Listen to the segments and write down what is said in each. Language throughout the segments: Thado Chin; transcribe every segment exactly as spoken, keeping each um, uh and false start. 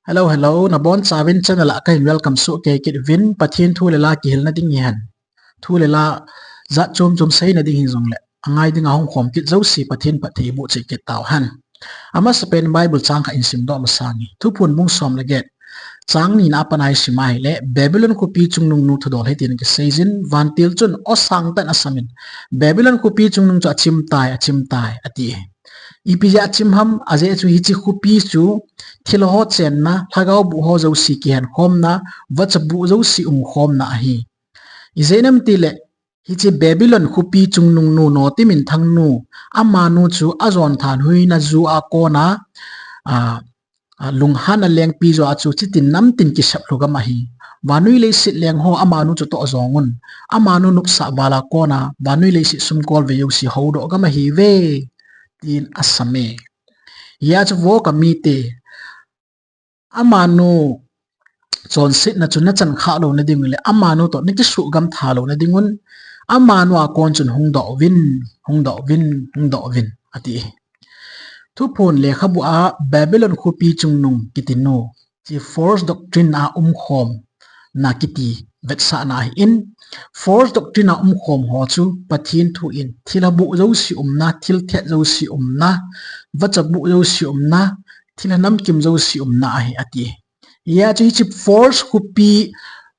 Hello, hello, nabonchauvin channel a kahin welcome soh kei kit uvin. Pathen thu le la kihilna ding hihen, thu le la jat chom chom seina ding hijongle, angai dinga hung khom kit jouse Pathen phatthei iboh cheh kit tauhen. Amasapen Bible chang khat ihin simdoh masang e. Thuphon bung som le get, chang nina a pat a isim a ahile, Babylon khopi chungnungnu thudol hitin akiseijin, vantil chun aw sangtah in asamin, Babylon khopi chungnung chu achim tai, achim tai, ati. Ipi jeh a achim ham, ajeh chu hiche khopi chu thilha ho chenna, lhagao boh ho jouse kihenkhomna, vacha boh jouse umkhomna ahi. Ijeh inem itile, hiche Babylon khopi chungnungnu Note minthangnu, amanu chu ajon thanhoina ju a kona, a, a, lunghanna lengpi jo a chu chitin namtin kisep lhu gam ahi. Vannoi leiset leng ho amanu chu toh jongun, amanu nopsah val a kona vannoi leiset sumkolvei jouse houdoh gam ahiuve, tin asame. Hijeh chun vo kamite, amanu chonsetna chu nachan khah louna dingun le amanu toh nakisuhgam tha louna dingun, amanu a kon chun hungdoh uvin, hungdoh uvin, hungdoh uvin, ati. Thuphon lekhabu a Babylon khopi chungnung kitinu, hiche false doctrine a umkhomna kiti vetsahna ahin, false doctrine a umkhom ho chu Pathen thu in thilha boh jouse umna, thil thet jouse umna, vacha boh jouse umna, thilha namkim jouse umna ahi, ati. Hijeh chun hiche false khopi,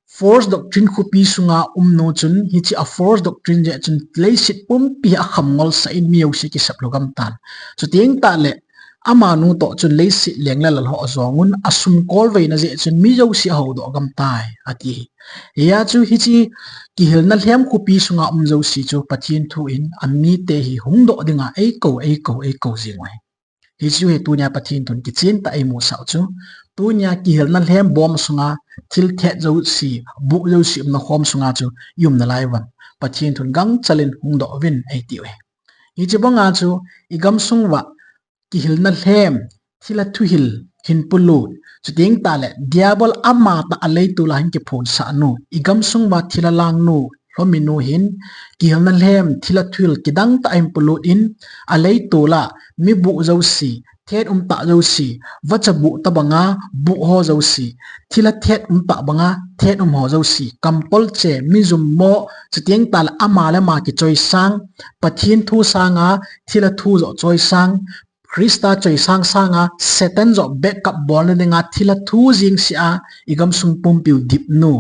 false doctrine khopi sunga umnu chun hiche a false doctrine jeh chun leiset pumpi akham ngolsah in mi jouse kisep lhu gam tan. Chuteng tahle, amanu toh chun leiset leng le lal ho ajongun, asumkolveina jeh chun mi jouse ahoudoh gam tai, ati. Hijeh chun hiche kihilna lhem khopi sunga um jouse chu Pathen thu in amite hi hungdoh dinga eikou, eikou, eikou jing u ahi. Hichu hi tunia Pathen thun kichen tah a imusah u chu, tunia kihilna lhem bom sunga thil thet jouse, boh jouse umna khom sunga chu ium nalai uvin, Pathen thun gangchel in hungdoh uvin eitiuve. Hiche banga chu igamsung uva kihilna lhem, thilha thuhil hin polut, chuteng tahle Diabol amatah a leitol a hin kiphonsahnu, igamsung uva thilha langnu, lhominu hin kihilna lhem, thilha thuhil kidang tah a hin polut in, aleitol a mi boh jouse, thet umtah jouse, vacha boh tobanga boh ho jouse, thilha thet umtah banga thet um ho jouse, kampolche, mi jummo, chuteng tahle ama le ama kichoisang, Pathen thu sanga thilha thu joh choisang, Christa choisang sanga Satan joh backup bolna dinga thilha thu jengsea igamsung pumpiu dipnu,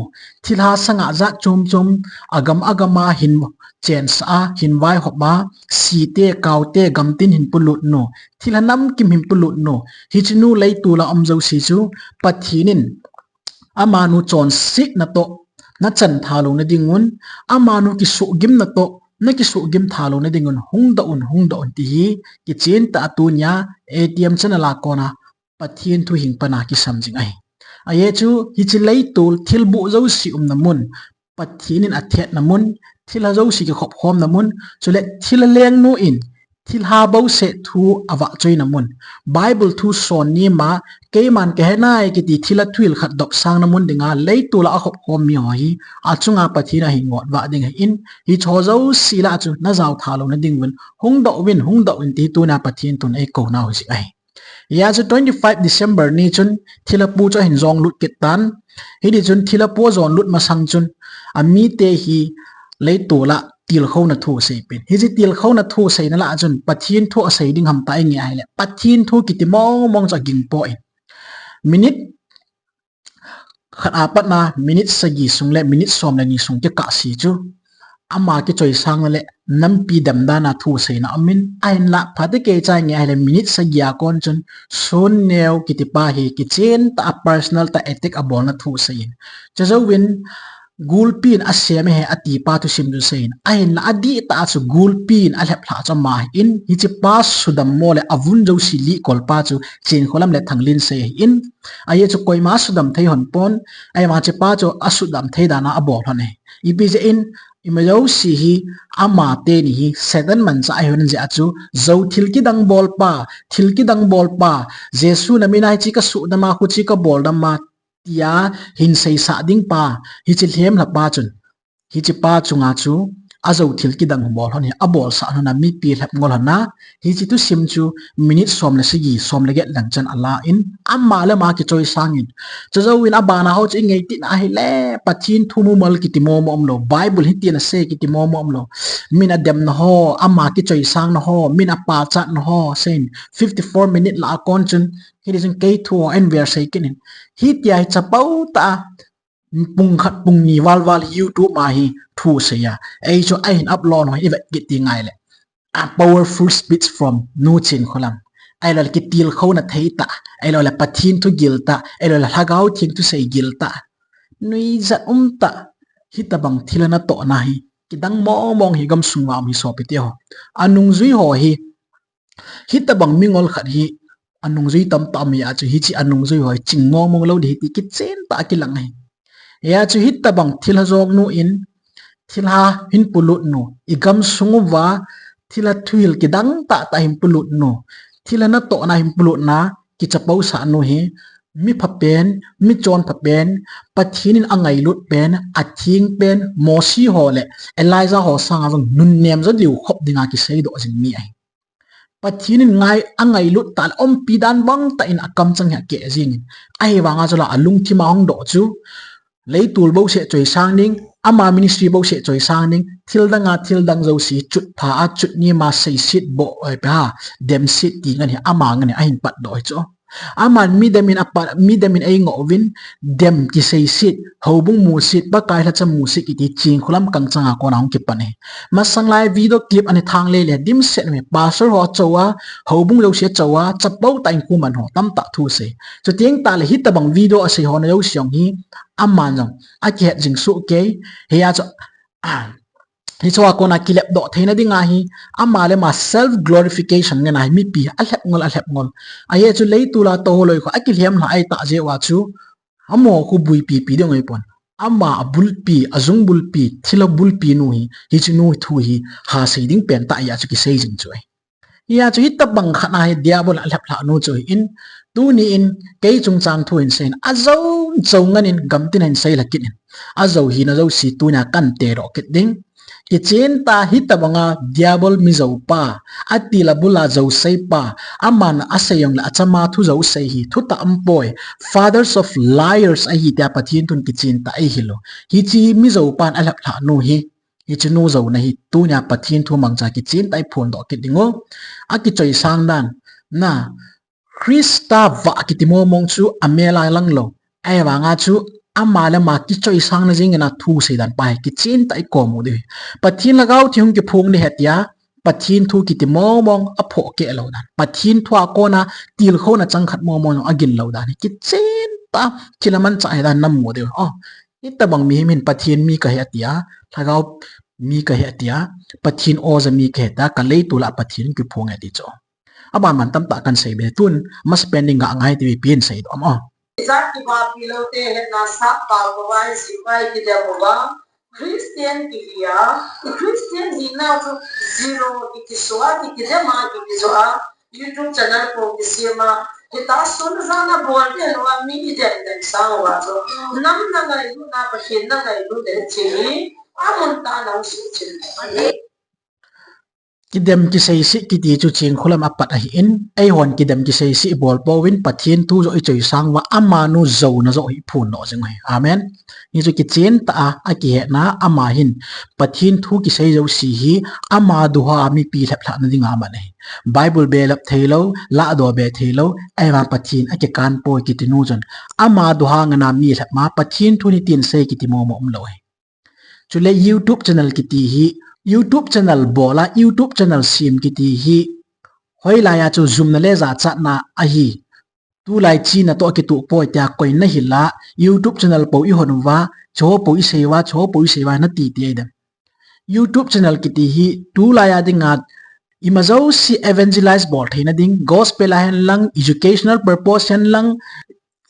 thilha sanga jat chom chom agam agama hin chensah a, hin vaihop a, site, kaote, gamtin hin polutnu, thilha namkim hin polutnu, hichenu leitol a um jouse chu Pathen in amanu chonsetna toh nachan tha louna dingun, amanu kisuhgimna toh nakisuhgim tha louna dingun, hungdoh un, hungdoh un ti hi kichen tah a tunia ATM channel a kona Pathen thu hing pana kisam jing ahi. Ajeh chu hiche leitol thil boh jouse umna mun, Pathen in athetna mun, thilha jouse kikhop khomna mun, chule thilha lengnu in thilha bouseh thu avahchoina mun, Bible thu son nima, keiman kahenai kiti thilha thuhil khat dopsangna mun dinga leitol a akhop khom mi ho hi achunga Pathen ahin ngotvah ding ahin, hicheho jouse lah a chu najao tha louna dinguvin, hungdoh uvin, hungdoh uvin ti tunia Pathen thun eikou nau hi jing ahi. Hijeh chun twenty five December ni chun thilha pu chu ahin jong lut kit tan. Hiti chun thilha pu ajon lut masang chun amite hi leitol a tilkhouna thu aseipen. Hiche tilkhouna thu aseina lah a chun Pathen thu asei ding ham tia inge ahile, Pathen thu kiti mong mong chu aging poi. Minute khat a patna minute sagi sung le minute som le ni sung kikah se chu ama kichoisangna le nampi dem dan a thu aseina aumin, ahinlah phatecha inge ahile minute sagi a kon chun Sun Neo kiti pa hi kichen tah a personal tah a attack abolna thu aseiyin, chujouvin gulpi in asem ahi ati pa thusim chu aseiyin, ahinlah adihtah a chu gulpi in alheplhah chu ama ahin, hiche pa sudam mo le avun jouse lihkol pa chu Chenkholam le Thanglinsei ahin, ajeh chu koima sudam thei lhon pon, ahivang hiche pa chu asudam thei dan a abol lhon ahi. Ipi jeh in, ima jouse hi, ama teni hi Satan manchah ahi lhon jeh a chu, jou thil kidang bolpa, thil kidang bolpa, Jesu na min a hiche kasudam a, khuche kabol dam a, tia hin seisah ding pa, hiche lhemlha pa chun, hiche pa chunga chu ajou thil kidang bol lhon hi, abolsah lhon a mipi lhep ngol lhon a, hiche thusim chu minute som le sagi, som le get lang chan ala in, ama le ama kichoisang in. Chujouvin abana ho chu ingei tina ahile, Pathen thu mumal kiti momo umlou, Bible hitin asei kiti momo umlou. Min ademna ho, ama kichoisangna ho, min apachatna ho, seiyin fifty four minute lah a kon chun, hiti chun kei thu ho eihin versei kit in. Hitia hi chapang tah a, pung khat pung ni val val YouTube a hi thu seiya. Ei chu ahin upload ho ivet kit ti ngai le. A powerful speech from Nu Chinkholam. Ahilouleh kitilkhouna thei tah, ahilouleh Pathen thu gil tah, ahilouleh Lhagao Theng thusei gil tah. Nuijat um tah, hitobang thil a natohna hi kidang mong mong hi gamsung a um hi sopite ho. Anungjui ho hi, hitobang mingol khat hi, anungjui tamtah um ahi a chu hiche anungjui ho hi ching mong mong lou ding ahi ti kichen tah a kilang ahi. Hia chu hitobang thilha jong nu in, thilha hin polut nu, igamsung uva, thilha thuhil kidang tah tah hin polut nu, thilha natohna hin polutna, kichapousah nu hi, mi phapen, mi chonphapen, Pathen in angailut pen, atheng pen, Mose ho le Elijah ho sanga jong nunnem jo diu khop dinga kiseidoh jing mi ahi. Pathen in ngai, angailut tah le umpi dan bang tah in akamchang hi akeh jing in. Ahivanga chu la alungthim a hung doh chu, leitol bouseh choisang ding, ama ministry bouseh choisang ding, thil dang a, thil dang jouse, chutpha a, chutnem a, seiset boh, oi, pe ha, demset ti ngen hi, ama ngen hi, ahin patdoh hi chu. Aman midem in apa, midem in eingoh uvin, dem kiseiset, houbung musit, Pakai lhacha musit kiti Chinkholam kangchang a kona hung kipan ahi. Masang lai video clip ana thang lele, dimset mi, pastor ho achou a, houbung jouse achou a, chapang tah in khu man ho, tamtah thu sei. Chuteng tah le hitobang video asei ho na jouse jong hi, aman jong akihet jing soh kei, hia chu, ah, hiche a kona kilepdoh theina dinga hi, ama le ama self glorification ngen a hi, mipi alhep ngol, alhep ngol. Ahi chu leitol a tou ho loi kho, akilhem lha ahi tah jeh uva chu, amaho khu buipi pi ding ahi pon. Ama abulpi, ajung bulpi, thilha bulpi nu hi, hiche nu thu hi, ha sei ding pen tah ahi a chu kisei jing chu ahi. Hia chu hitobang khat na hi Diabol alhep lhah nu chu ahin, tuni in kei chungchang thu hin seiyin, ajou jou ngen in gamtin hin sei lha kit in. Ajou hina jouse tunia kan tedoh kit ding. Kichen tah a hitobanga Diabol mijoupa, atil abul a jouseipa, aman asei jong le achama thu jouse hi, thutah umpoi, fathers of liars ahi tia Pathen thun kichen tah a eihil u. Hiche mijoupan alhep lhah nu hi, hiche nu jouna hi, tunia Pathen thu mangcha kichen tah a iphondoh kit ding u. Akichoisang dan, na, Christa vah kiti mong mong chu amel a lang lou. Ahivanga chu ama le ama kichoisangna jeng in a thusei dan pa hi kichen tah a ikom u diu ahi. Pathen Lhagao Theng hung kiphong ding ahi tia, Pathen thu kiti mong mong aphoh keh lou dan, Pathen thu a kona tilkhouna chang khat mong mong jong agin lou dan hi kichen tah a thil amanchah ahi dan namu diu. Oh, hitobang mihem hin Pathen mi kahi atia, Lhagao mi kahi atia, Pathen oja mi kahi tia, ka leitol a Pathen kiphong e ati chu. Aban ban tamtah kan sei be, tun masapen ding ga ngai ti pi in seidoh am o. Ijat kibahpi lou te hetna sap pao uva, hiche vai kidem uva, Christian kihi a, Christian hina chu zero kikisuh a, kikidem a, kikijoh a, YouTube channel po kisem a, hita sun jana bol te lou a, mi idem dem sang uva chu, nam na ngailut na, Pathen na ngailut le che hi, amun tah a nang suhchin. Kidem kiseisih kiti chu Chinkholam apat ahin, eihon kidem kiseisih ibol pouvin Pathen thu joh ichoisang uva amanu jouna joh hi iphondoh jing u ahi. Amen. Hichu kichen tah a, akihetna ama hin Pathen thu kisei jouse hi ama duha mipi lhep lhahna dinga aman ahi. Bible be lhep theilou, lahdoh be theilou, ahivang Pathen akikan poi kiti nu chun ama duha ngen a mi lhep ma Pathen thu nitin sei kiti momo umlou ahi. Chule YouTube channel kiti hi, YouTube channel bol a, YouTube channel sem kiti hi, hoilai a chu jumna le jachatna ahi. Tulai china toh kitoh poi tia koin nahil a, YouTube channel po ihon uva, chuho po isei uva, chuho po isei uva nati ti ahi dem. YouTube channel kiti hi, tulai a dinga, ima jouse evangelize bol theina ding, gospel a hen lang, educational purpose hen lang,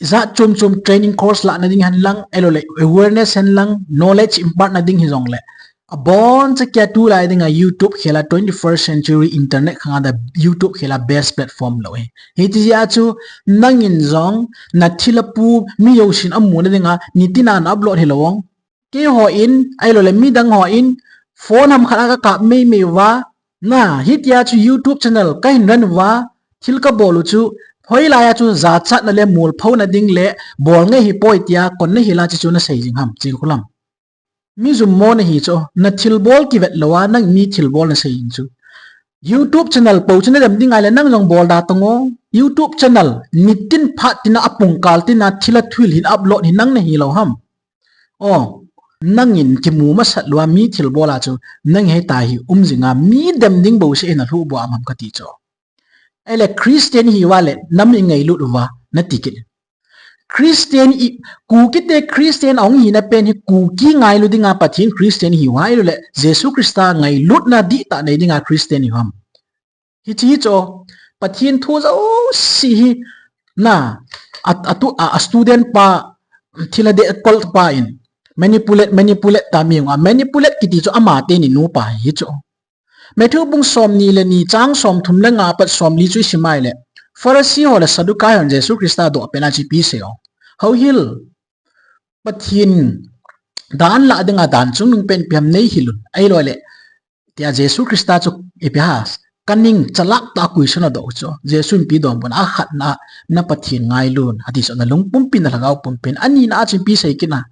ijat chom chom training course lahna ding hen lang, ahilouleh awareness hen lang, knowledge impart na ding hijongle, aboncha kia tulai dinga YouTube khel a twenty-first century internet khang a dia YouTube khel a best platform lou ahi. Hiti jeh a chu nangin jong nathilha pu mi jousen amuna dinga nitin a na upload hilou ong. Keiho in, ahilouleh midang ho in, Phone ham khat a kakap meimei uva, na, hitia chu YouTube channel kahin run uva, thil kabol u chu, hoilai a chu jachatna le molphouna ding le bol ngei hipoi tia kon nahil a chu nasei jing ham, Chinkholam. Mi jummo nahi chu, nathilbol kivet lou a, nang mi thilbol nasei jing chu. YouTube channel po chu nadem ding ahile nang jong bol da tong o. YouTube channel nitin phat tina apungkal tina thil a thuhil hin upload hi nang nahi lou ham. O, nangin kimu masat lou a mi thilbol a chu nang hita hi um jing a, mi dem ding bouseh in alhuh bou am ham kati chu. Ahile Christian hi uva le nam ingailut uva nati kit. Christian i, Kukite Christian ahung hina pen hi Kuki ngailu dinga Pathen Christian hi uva, ahilou le Jesu Christa ngailutna dihtah nei dinga Christian hi uvam. Hiche hi chu, Pathen thu jouse hi, na, a, a tu, a, a student pa, thil adeh kol pa in, manipulate, manipulate ta mi hung a, manipulate kiti chu ama teni nupa hi chu. Matthew bung somni le ni chang somthum le nga apat somli chu isim a ahile, Pharisee ho le Sadducee hon Jesu Christa doh pen a chu ipi asei o. Houhil, Pathen dan lah dinga dan chungnung pen ipi ham neihil un, ahilou le, tia Jesu Christa chu ipi ham, kaning chalak tah a question adoh chu. Jesu in ipi adonbut em, akhatna, na Pathen ngailun, ati chu, nalung pumpin, nalhagao pumpin, anina a chu ipi asei kit em,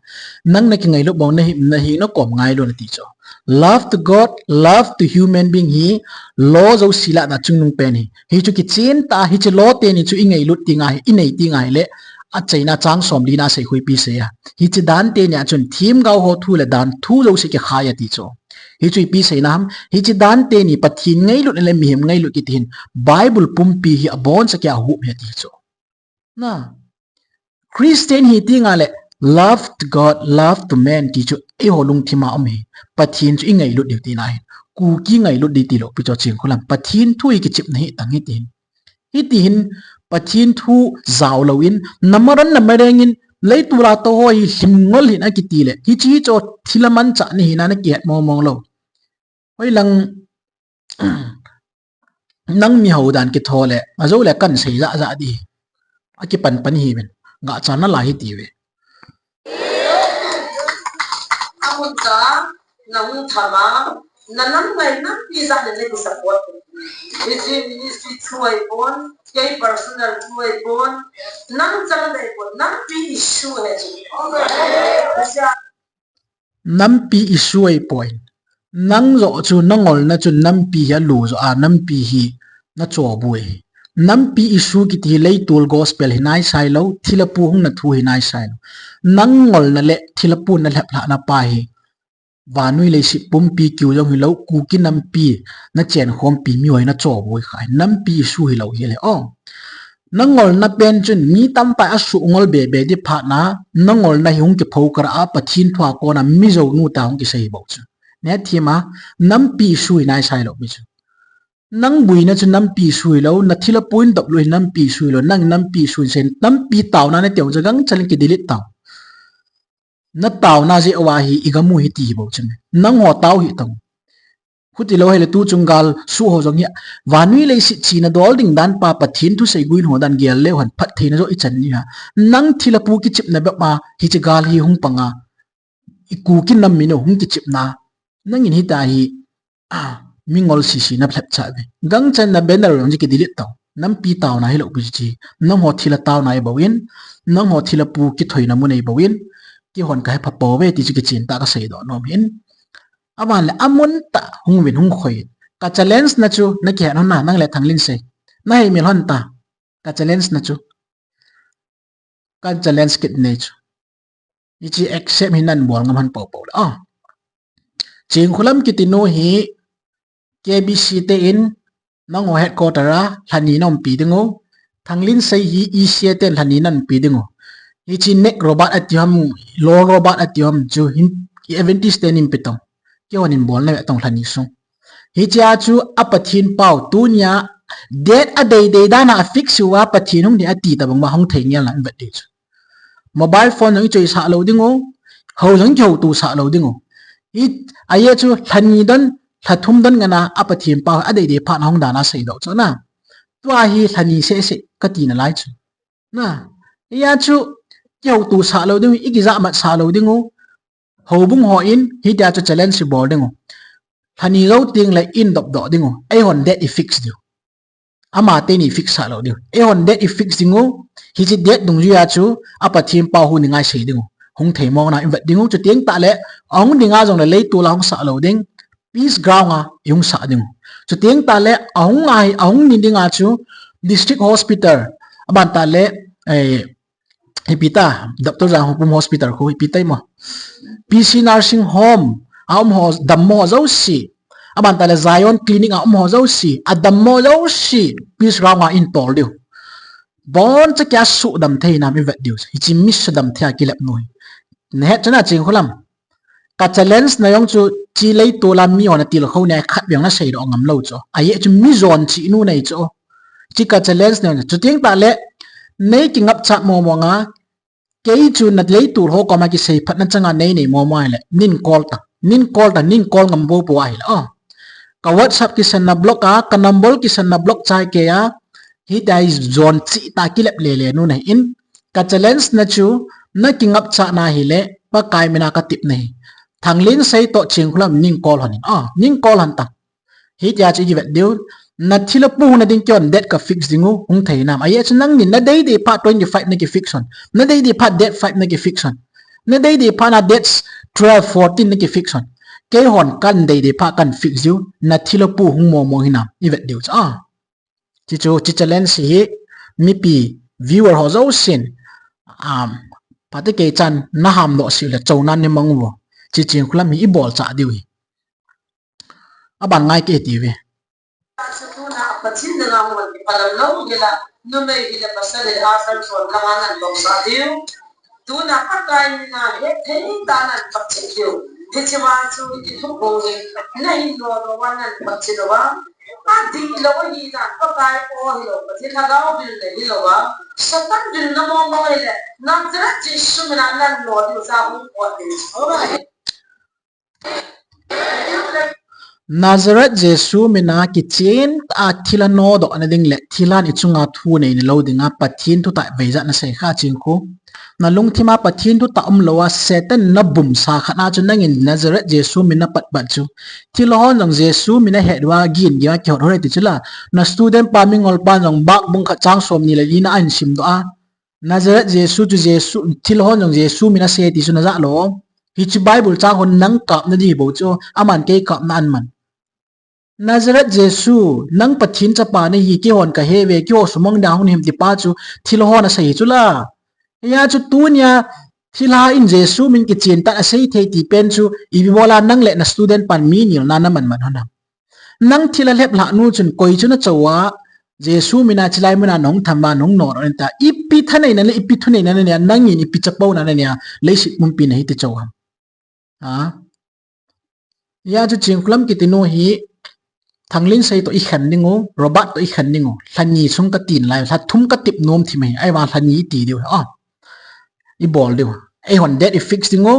nang nakingailut bang, nahi, nahing nakom ngailun, ati chu. Love to God, love to human being hi, law jouse lah a chungnung pen ahi. Hichu kichen tah, hiche law teni chu ingailut teng ahi, inei teng ahile, achaina chang somlina a asei khu ipi asei a. Hiche dan teni a chun themgao ho thu le dan thu jouse kikhai ati chu. Hichu ipi aseina ham, hiche dan teni Pathen ngailut le mihem ngailut kiti hin Bible pumpi hi aboncha kia ahup ahi ati chu. Na, Christian hi teng le love to God, love to man ti chu eiho lungthim a um ahi. Pathen chu ingailut diu tina ahi. Kuki ngailut di tilou pi chu Chinkholam. Pathen thu hi kichepna hi tang hiti hin. Hiti hin Pathen thu jao louvin, namaran namareng in, leitol a tou ho hi lhingol hih in akiti le, hiche hi chu thil amanchah nahi na nakihet mong mong lou. Hoilang nang mi hou dan kitho le, ajou le kan sei jah jah di. Akipan pan hiuvin. Gah chan nalai hiti uve. Amun ta, nahung tham a, nanam ngai nampi jat le naki support. Hiche ministry through ahipon, kei personal through ahipon, nang chang ahipon, nampi issue ahi chu. Nampi issue ahipoi. Nang joh chu nangolna chun nampi hi alu joh a, nampi hi nachoh boi. Nampi issue kiti hi leitol gospel hi naisai lou, thilha pu hung na thu hi naisai lou. Nangolna le thilha pu nalhep lhahna pa hi vannoi leiset pumpi kiu jong hilou, Kuki nampi nachenkhompi miho hi nachoh boi kha. Nampi issue hilou hile o. Nangolna pen chun mi tamtah in asuh ngol bebe di phat na, nangolna hi hung kipho kara a, Pathen thu a kona mijou nu ta hung kisei bou chu. Neithem a, nampi issue hi naisai lou pi chu. Nang boina chu nampi issue hilou, nathilha pu in dop lou hi nampi issue hilou, nang nampi issue sei, nampi taona nati u chu gangchal in ki delete tau. Nataona jeh uva hi igamu hiti bou chu. Nangho tao hih tau. Khuti lou hile tuchung gal suh ho jong hi, vannoi leiset china dol ding dan pa Pathen thusei guin ho dan gel leu hen phattheina joh ichan ni ha. Nang thilha pu kichepna bep ma hiche gal hi hung pang a, i Kuki nam mi nu hung kichepna, nangin hita hi, a, mingol sisi nalhep chah uve. Gangchal in na banner jong chu ki delete tau. Nampi taona hilou pi chu. Nangho thilha taona ahi bou in, nangho thilha pu kithoina mun ahi bou in, keihon kahe pha pouve ti chu kichen tah a kasei doh nom ahin. Aban le amun tah hung uvin hung khoi in. Ka challenge na chu nakihet hon na, nang le Thanglinsei. Nahei mil hon ta. Ka challenge na chu. Ka challenge kit nei chu. Hiche accept hi nan bol ngam hon poupou le. A, Chinkholam kiti nu hi K B C te in nangho headquarter a lhani naumpi ding u. Thanglinsei hi E C A ten lhani naumpi ding u. Hiche neck robot ati ham, lower robot ati ham chu hin Adventist ten in pe tong. Keihon in bol nave tong lhani sung. Hichea chu a Pathen pau tunia date adei dei dan a afix uva Pathen hung ding ati tabang uva hung thei ngel na vet ding chu. Mobile phone jong ichoisah lou ding u, hou jong kihouto sah lou ding u. Hi, ajeh chu lhani don, lhathum don ngen a, a Pathen pau adei dei phat na hung dan a seidoh chu na. Tua hi lhani seh seh kati nalai chu. Na, hia chu kihouto sah lou ding u, ikijahmat sah lou ding u. Houbung ho in hitia chu challenge ibol ding u. Lhani jou teng le in dop doh ding u. Eihon date i fix diu. Ama teni fix sah lou diu. Eihon date i fix ding u. Hiche date dungjuia chu a Pathen pao hu ni ngai sei ding u. Hung thei mong na i vet ding u. Chuteng tah le ahung ding a jong le leitol a hung sah lou ding. Peace ground a i hung sah ding u. Chuteng tah le ahung ngai, ahung ni ding a chu district hospital. Aban tah le, eh, ipi ta, Doctor Jangkhopum Hospital khu, ipi ta imo. P C Nursing Home, a um ho, dammo ho jouse. Aban tah le Zion Clinic a um ho jouse. A dammo jouse. Peace ground a in tol diu. Boncha kia sudam thei nam i vet diu. Hiche mi sudam thei a kilep nu hi. Nahet chana Chinkholam. Ka challenge na jong chu hiche leitol a mi hon atilkhou ni a khat veng na seidoh ngam lou chu. Ajeh chu mi jon chihnu nei chu. Hiche ka challenge na jong chu. Chuteng tah le, nei kingapchat momo nga, kei chu na leitol ho koma kiseiphatna changa nei nei momo ahile, nin call ta, nin call ta, nin call ngam popo ahile. Oh. Ka WhatsApp kisanna block a, ka number kisanna block chai kei a, hitia hi jon chih tah kilep lele nu nahi in, ka challenge na chu, na kingapchat na hile, Pakai mina ka tip nahi. Thanglinsei toh Chinkholam nin call hon in. Ah, nin call hon ta. Hitia chu i kivet diu. Na thilha pu hung na ding keihon date ka fix ding u, hung thei nam. Ajeh chu nangin na date date phat twenty five na ki fix hon. Na date date phat date five na ki fix hon. Na date date phat na dates twelve, fourteen na ki fix hon. Keihon ka date date phat ka fix diu. Na thilha pu hung momo hinam. I vet diu chu. Ah. Hiche chu, hiche challenge hi mipi viewer ho jousen, um, phat kei chan na hamdoh sih le chona nei mang uvo. Hiche Chinkholam hi i bolcha diu hi. Aban ngai kit hitin ve. Tuna Pathen dinga hung kiphalam lou hila, numei hile pasal hile a san son langa nan bol sa diu. Tuna Pakai mina hethei tah nan phatcheh diu. Hiche vang chu i thuphong hi, na hin nodoh uva nan phatcheh lou va. Adihlou ahi dan Pakai o hilou, Pathen lhagao bil le hilou va. Satan bil na momo hile, Nazareth Jesu mina nan nodoh diu ja hung pot diu. Nazareth Jesu mina kichen tah a thilha nodoh na ding le thilhan i chunga thu nei na lou dinga Pathen thutah veijat na sei kha Chinkho. Na lungthima Pathen thutah umlou a Satan na bumsa khat na chu nangin Nazareth Jesu mina pat pat chu. Thilha hon jong Jesu mina het uva gin gin a kihot hoi ti chu la. Na student pa Mingol pan jong Mark bung khat chang som ni le li na ahin simdoh a. Nazareth Jesu chu Jesu, thilha hon jong Jesu mina sei ti chu na ja lou. Hiche Bible chang hon nang kapna di bou chu, aman kei kapna aman. Nazareth Jesu, nang Pathen chapa nahi, keihon ka he ve, keiho sumang da hung him ti pa chu, thilha hon asei chu la. Hia chu tunia, thilha in Jesu min kichen tah a asei thei ti pen chu, ipi bola nang le na student pan mi nilna na man man hon ham. Nang thilha lhep lhah nu chun koi chu na chou a, Jesu mina chilai muna nahung tham uva nahung nodoh in ta. Ipi thanei na ne, ipi thunei na ne, nangin ipi chapo na ne, leiset pumpi na hi ti chou ham. Ha? Hia chu Chinkholam kiti nu hi, Thanglinsei toh i khen ding u, Robert toh i khen ding u, lha ni sung ka tin lai, lha thum ka tip nom thim ahi, ahivang lha ni i ti diu, ah, i bol diu, eihon date i fix ding u,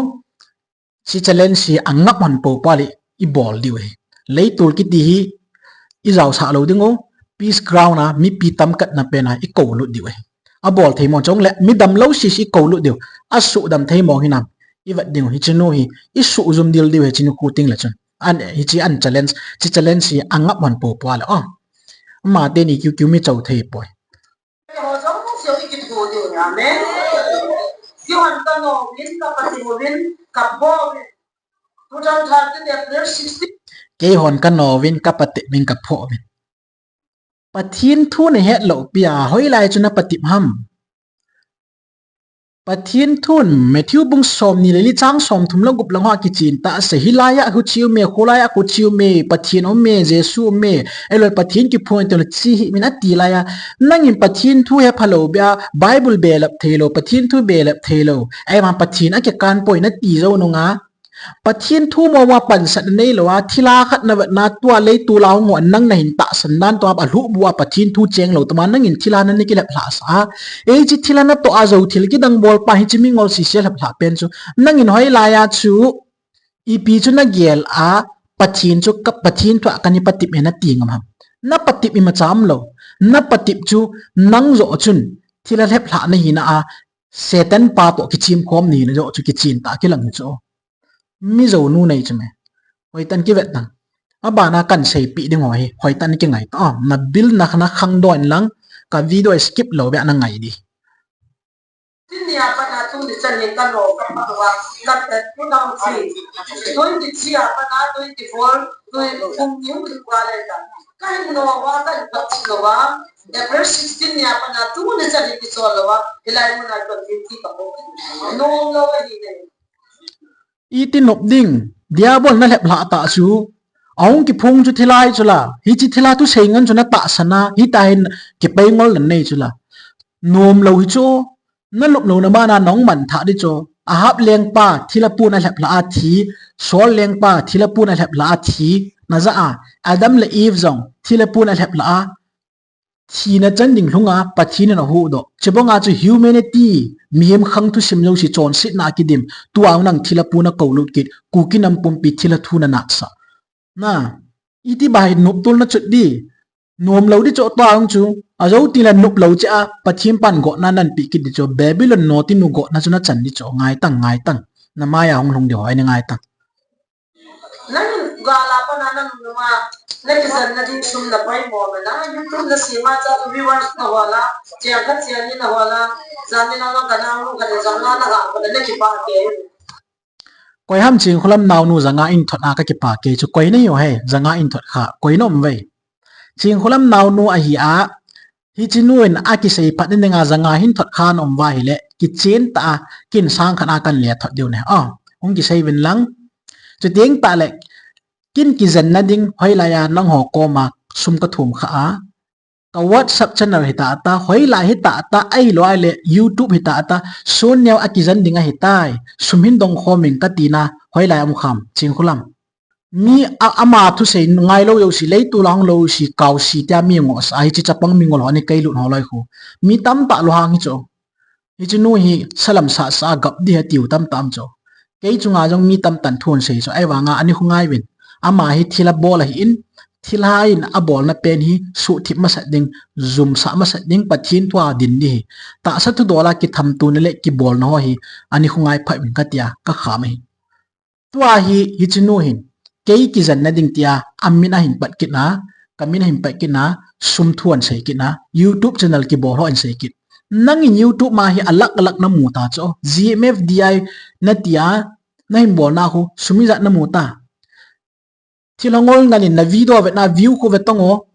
Hiche challenge hi angap hon popo le i bol diu ahi. Leitol kiti hi i jaosah lou ding u, peace ground a mipi tamkhat na pen a i koulut diu ahi. Abol thei mong chong le midam lou sisi i koulut diu. Asudam thei mong hinam i vet ding u, hiche nu hi i sujum dil diu ahi, hiche nu khu ting le chun. An, hiche an challenge, hiche challenge hi angap hon popo le. Oh. Ama teni kiu kiu mi chou thei poi. Ho jong seo i kithu diu ahi. Amen. Kihon ka nom in, ka patep uvin, ka pho uvin. Two thousand thirteen April sixteen. Keihon ka nom uvin, ka patep uvin, ka pho uvin. Pathen thu na het lou pi a, hoilai chu na patep ham. Pathen thun Matthew bung som ni le li chang som thum le gup lang ho a kichen tah a asei, hilai a huchi um e, kholai a khuchi um e, Pathen um e, Jesu um e, ahilou le Pathen kiphong e ti le chi hi min ati lai a, nangin Pathen thu hepha lou bia, Bible belap thei lou, Pathen thu belap thei lou, ahivang Pathen akikan poi nati jou nunga, Pathen thu mong mong a pansatna neilou a, thilha khat na vetna tua leitol a hung ho nang na hin tahsan dan tua a lhuh bua Pathen thu cheng lou tuma nangin thilha na na kilhep lhah sah a. Hiche thilha natoh a jou thil kidang bol pa hiche mingol sese lhep lhah pen chu. Nangin hoilai a chu ipi chu na gel a Pathen chu ka Pathen thu a kana patep e nati ngam ham. Na patep imacha umlou. Na patep chu nang joh chun thilha lhep lhah na hina a Satan pa toh kichim khom na hina joh chu kichen tah kilang hi chu. Mi jou nu nei chu me. Hoitah in kivet tang. Abana kan seipeh ding ho hi hoitah in kingai ta. Ah, na bill na khang doh in lang, ka video skip lou beh a na ngai ding. Tin nia pat a tuni chan hin ka no ka pat wa, ka ta two thousand three, twenty-three a pat a twenty-four, twenty, kum ni hung lut va le ta. Ka hin no va, ka hin pat chi no va. April sixteen nia pat a tuni chan hin ki so lou va. Hilai mun a twenty-three ka po. No lou va hi ne. Iti nop ding, Diabol na lhep lhah tah chu. Ahung kiphong chu thilha chu la. Hiche thilha thusei ngen chu na tahsan a, hitia hin kipeingol na nei chu la. Nom lou hi chu, na lupna bana nahung man thah ding chu. Ahab lengpa thilha pun a lhep lhah a thi, Saul lengpa thilha pun a lhep lhah a thi, na ja a, Adam le Eve jong thilha pun a lhep lhah a, thina chan ding lhunga Pathen in ahuhdoh. Chubanga chu humanity, mihem khang thusim jouse chonsetna a kidim. Tua nang thilha pun a koulut kit, Kuki nam pumpi thilha thu na natsah. Na, iti ba hi noptulna chu ding. Nom lou ding chu tua chu. Ajou teng le nop lou cheh a, Pathen pan gotna nan pe kit ding chu. Babylon nao tinu gotna chu na chan ding chu. Ngai tang, ngai tang. Na maiya hung lhung ding ho, ai na ngai tang. Nang gal a pat a nang nunga, na kijen na ding sum na poimo na, YouTube na sema cha viewers na hola, cheng khat cheng ni na hola, jani na na kana mu kana jana na ga, kana na kipa ke. Koi ham Chingkholam naonu janga in thot a ka kipa ke chu, koi nahi o he, janga in thot kha, koi na um ve. Chingkholam naonu ahi a, hiche nu in akisei phat na dinga janga hin thot kha na um va hile, kichen tah a, kin sang khat a kan le thot diu ne. Oh, hung kisei vin lang. Chuteng tah le, kin kijen na ding, hoilai a nangho koma sum ka thum kha a. Ka WhatsApp channel hi tah tah, hoilai hi tah tah, ahilou le YouTube hi tah tah, Sonneo a kijen ding ahi tai, sum hin dong khom ing ka tina, hoilai um kham, Chingkholam. Mi a, ama thusei ngai lou jouse, leitol a hung lou jouse, kaosi tia mi ngoh sa, hiche chapang mi ngol ho ni kei lut ho loi khu. Mi tamtah lou hang hi chu. Hiche nu hi salam sasa gap ding atiu tamtah um chu. Kei chunga jong mi tamtah in thu asei chu. Ahivanga ani khu ngai vin. Ama hi thilha bol ahin, thilha in abolna pen hi suhthip masat ding, jumsah masat ding, Pathen thu a din ding hi. Tahsa thudol a kithamtona le kibolna ho hi ani khu ngai phat vin ka tia, ka kham ahi. Tua hi, hiche nu hin, kei kijen na ding tia, amin ahin pat kit na, kamin ahin pat kit na, sum thu ahin sei kit na, YouTube channel kibol ho ahin sei kit. Nangin YouTube ma hi alak alak na mu ta chu, G M F D I na tia, na hin bol na khu, sum ijat na mu ta. Thilha ngol ngan in na video vet na view khu ve tong o.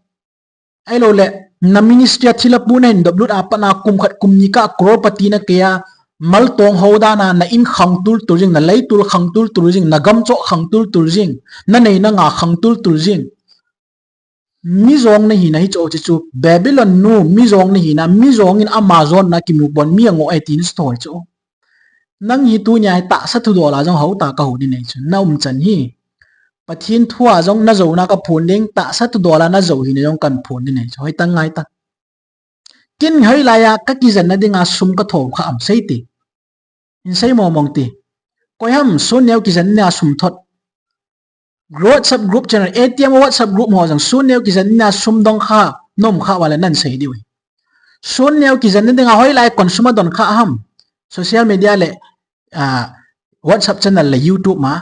Ahilou le, na ministry a thilha pu na hin dop lut a pat na kum khat kum ni kah crorepati na kei a, mal tong ho dan a, na in khang tul tul jing, na leitol khang tul tul jing, na gam choh khang tul tul jing, na nei na nga khang tul tul jing. Mi jong na hina hi chu, chu, chu, Babylon nu, mi jong na hina, mi jong in ama jonna kimu pon, mi angoh e tin chu thoi chu. Nang hi tunia hi tahsa thudol a jong hou ta ka hou ding nei chu. Na umchan hi. Pathen thu a jong na jou na ka phon ding, tahsa thudol a na jou hina jong kan phon ding nei chu. Hoitah ngai ta. Kin hoilai a ka kijen na dinga sum ka thom kha am sei ti. Hin sei mong mong ti. Koi ham Sonneo kijen na sum thot. WhatsApp group channel, A T M WhatsApp group ho jong Sonneo kijen na sum dong kha, nom kha vale nan sei diu hi. Sonneo kijen na dinga hoilai kon sum a don kha ham. Social media le, ah, WhatsApp channel le YouTube ma.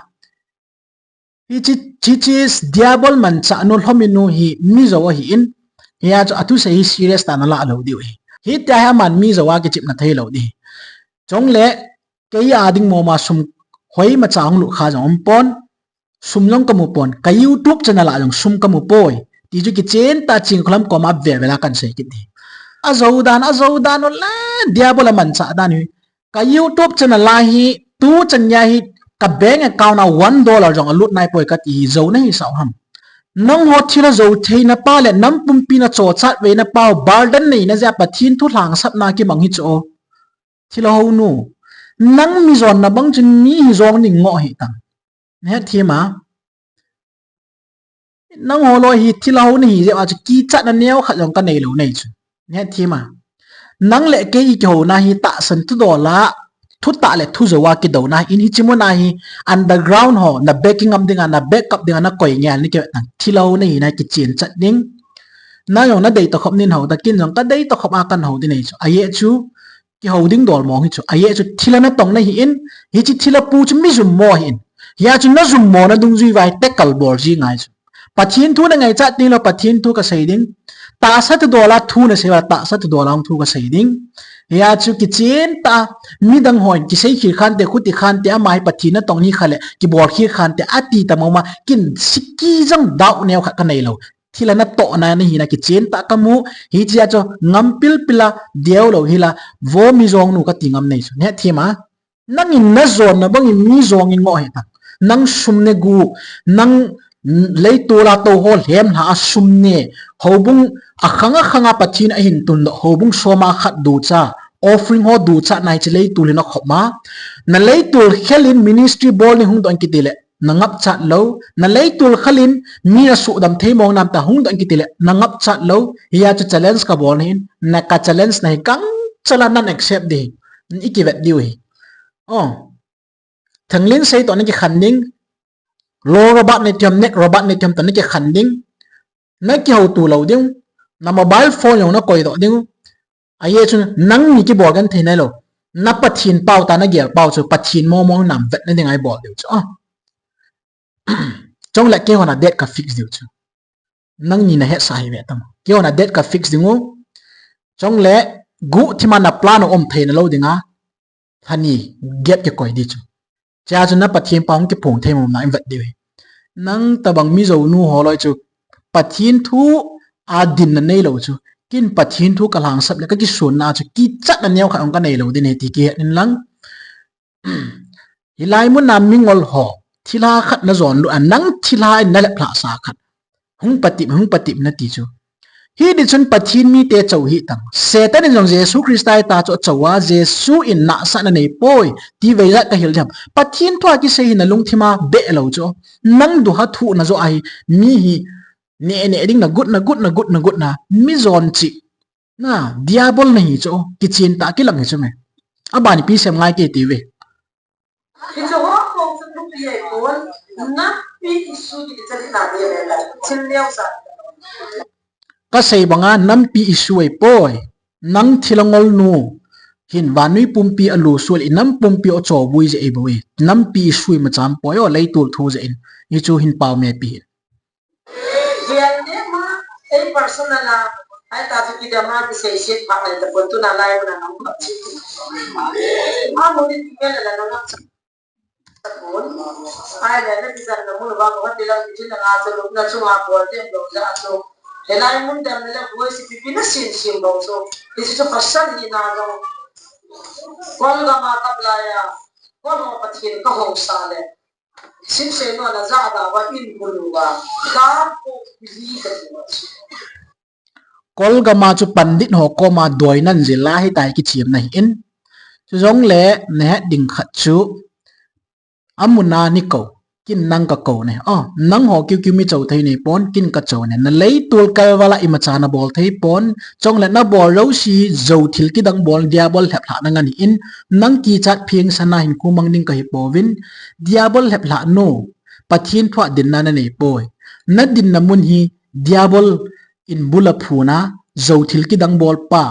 Hiche, hiche Diabol manchah nu lhomi nu hi Mizo ahin. Hia chu athusei hi serious tah a na la lou diu hi. Hitia hi aman Mizo a kichepna thei lou ding. Chule, kei a ding moma sum hoimacha hung lut kha jong um pon. Sum jong ka mu pon, ka YouTube channel a jong sum ka mu poi. Ti chu kichen tah a Chingkholam koma vel vel a kan sei kit ding. Ajou dan, ajou dan u le, Diabol a manchah dan hi. Ka YouTube channel a hi, tuchan gei hi, ka bank account a one dollar jong alut nai poi kati hi, jou na hi sao ham. Nangho thilha jou theina pa le, nam pumpi na chochat veina pa, burden neina jeh a Pathen thu lhangsapna kimang hi chu o. Thilha hou nu. Nang mi jonna bang chun mi hi jong ding ngoh hi tam. Na het thim a. Nangho loi hi thilha hou na hi jeh a chu kichatna neo khat jong ka nei lou nei chu. Na het thim a. Nang le kei i kihouna hi tahsan thudol a, thutah le thujou a kidouna in hiche mun a hi underground ho, na backing up dinga, na backup dinga, na koi ngel ni kivet nang. Thilha hou na hina kichen chat ding. Nang jong na dei tokhop nin hou ta, kin jong ka dei tokhop a kan hou ding nei chu. Ajeh chu, kihou ding dol mong hi chu. Ajeh chu thilha natong na hi in, hiche thilha pu chu mi jummo hi in. Hia chu na jummo na dungjui vai tekal bol ji ngai chu. Pathen thu na ngaichat ding lou, Pathen thu ka sei ding. Tahsa thudola thu na sei uva, tahsa thudola thu ka sei ding. Hia chu kichen tah, midang hon kisei khel khan te, khuti khan te, ama hi Pathen natong hi kha le, kibol khel khan te, ati ta mama, kin siki jang dau neo kha ka nei lou. Thil a natohna na hina kichen tah ka mu, hichea chu ngam pilpil a, deu lou hila, vo mi jong nu ka ti ngam nei chu. Neh thim a. Nangin na jonna bangin mi jong in ngoh hih tan. Nang sum negu, nang leitol a tou ho lhem lha a sum ne, houbung a khang a khang a Pathen a hin tun doh, houbung som a khat ducha, offering ho ducha nai chi leitul hin a khop ma. Na leitul khel in ministry bol ni hung doh in kiti le, na ngap chat lou, na leitul khel in mi na sudam thei mong nam ta hung doh in kiti le, na ngap chat lou, hia chu challenge ka bol na hin, na ka challenge na hi kang chala nan accept di, i kivet diu hi. Oh. Thanglin sei toh na kikhen ding. Lo Robert ne thiam, nek Robert ne thiam toh na kikhen ding. Na kihou tu lou ding. Na mobile phone jong na koi doh ding. Aye chu nang ni kibol kan thei nai lou. Na Pathen pau ta na gel pau chu Pathen momo nam vet na ding a i bol diu chu. Ah. Chong le kei hon a date ka fix diu chu. Nang ni na hesa hi ve tam. Kei hon a date ka fix ding u. Chong le gu thima na plan um thei na lou ding a. Thani gap kikoi di chu. Cha chu na Pathen pau hung kiphong thei mong na in vet diu hi. Nang tabang mi jou nu ho loi chu Pathen thu a din na nei lou chu. Kin Pathen thu ka lhangsap le ka kisun na chu kichat na neo kha ong ka nei lou din he ti kihet in lang. Hilai mun a mingol ho, thilha khat na jon lu a nang thilha in na lep lha sa khat. Hung patip, hung patip na ti chu. Hi di chun Pathen mite chou hi tang. Satan in jong Jesu Christa ta chu chou a, Jesu in nasa na nei poi, ti vei ja ka hil diam. Pathen thu a kisei hi na lungthim a be lou chu. Nang du ha thu na jo a hi, mi hi, ne ne ding na gut, na gut, na gut, na gut na, mi jon chi. Na, diabol na hi chu, kichen tah kilang hi chu me. A bani pi sem ngai ke ti ve. Hi chu ho ko chu tu pi ai pon, na pi isu di chali na di le la, chil leo sa. Ka sei banga nampi isu ai poi. Nang thilangol nu. Hin vanui pumpi a lu sual i nam pumpi o cho vui je ei boi. Nampi isu i macham poi o leitul thu je in. I chu hin pau me pi hin. Hian ne ma, ei personal a, ai ta chu kidam a kisei siet pha ngai ta pon tuna lai mun a nang kap chi. A mun in ti mel a la nang kap chi. Ai le na kizan na mun va ko ti la ki chin na chu lu na chu ma ko te lo ja chu. He lai mun dam le la ko si pi pi na sin sin bo so. Ti chu pasal ni na lo. Kol ga ma kap la ya. Kol mo Pathen ka ho sa le. Sim se no na za da wa in bulu wa. Ka ko li ka ti wa. Kolgam a chu pandit ho koma doi nan jil a hitai kichim na hi in. Chu jong le na het ding khat chu amun a ni ko, kin nang ka ko ne. Oh, nang ho kiu kiu mi chou thei nei pon, kin ka chou ne. Na leitul kalval a imacha na bol thei pon, chong le na bol lo si, jou thil kidang bol, diabol lhep lhah na ngan hi in, nang kichat pheng sana hin khumang ding ka hi povin, diabol lhep lhah nu, Pathen thu a dinna na nei poi. Na dinna mun hi, diabol in bul a phun a, jou thil kidang bol pa,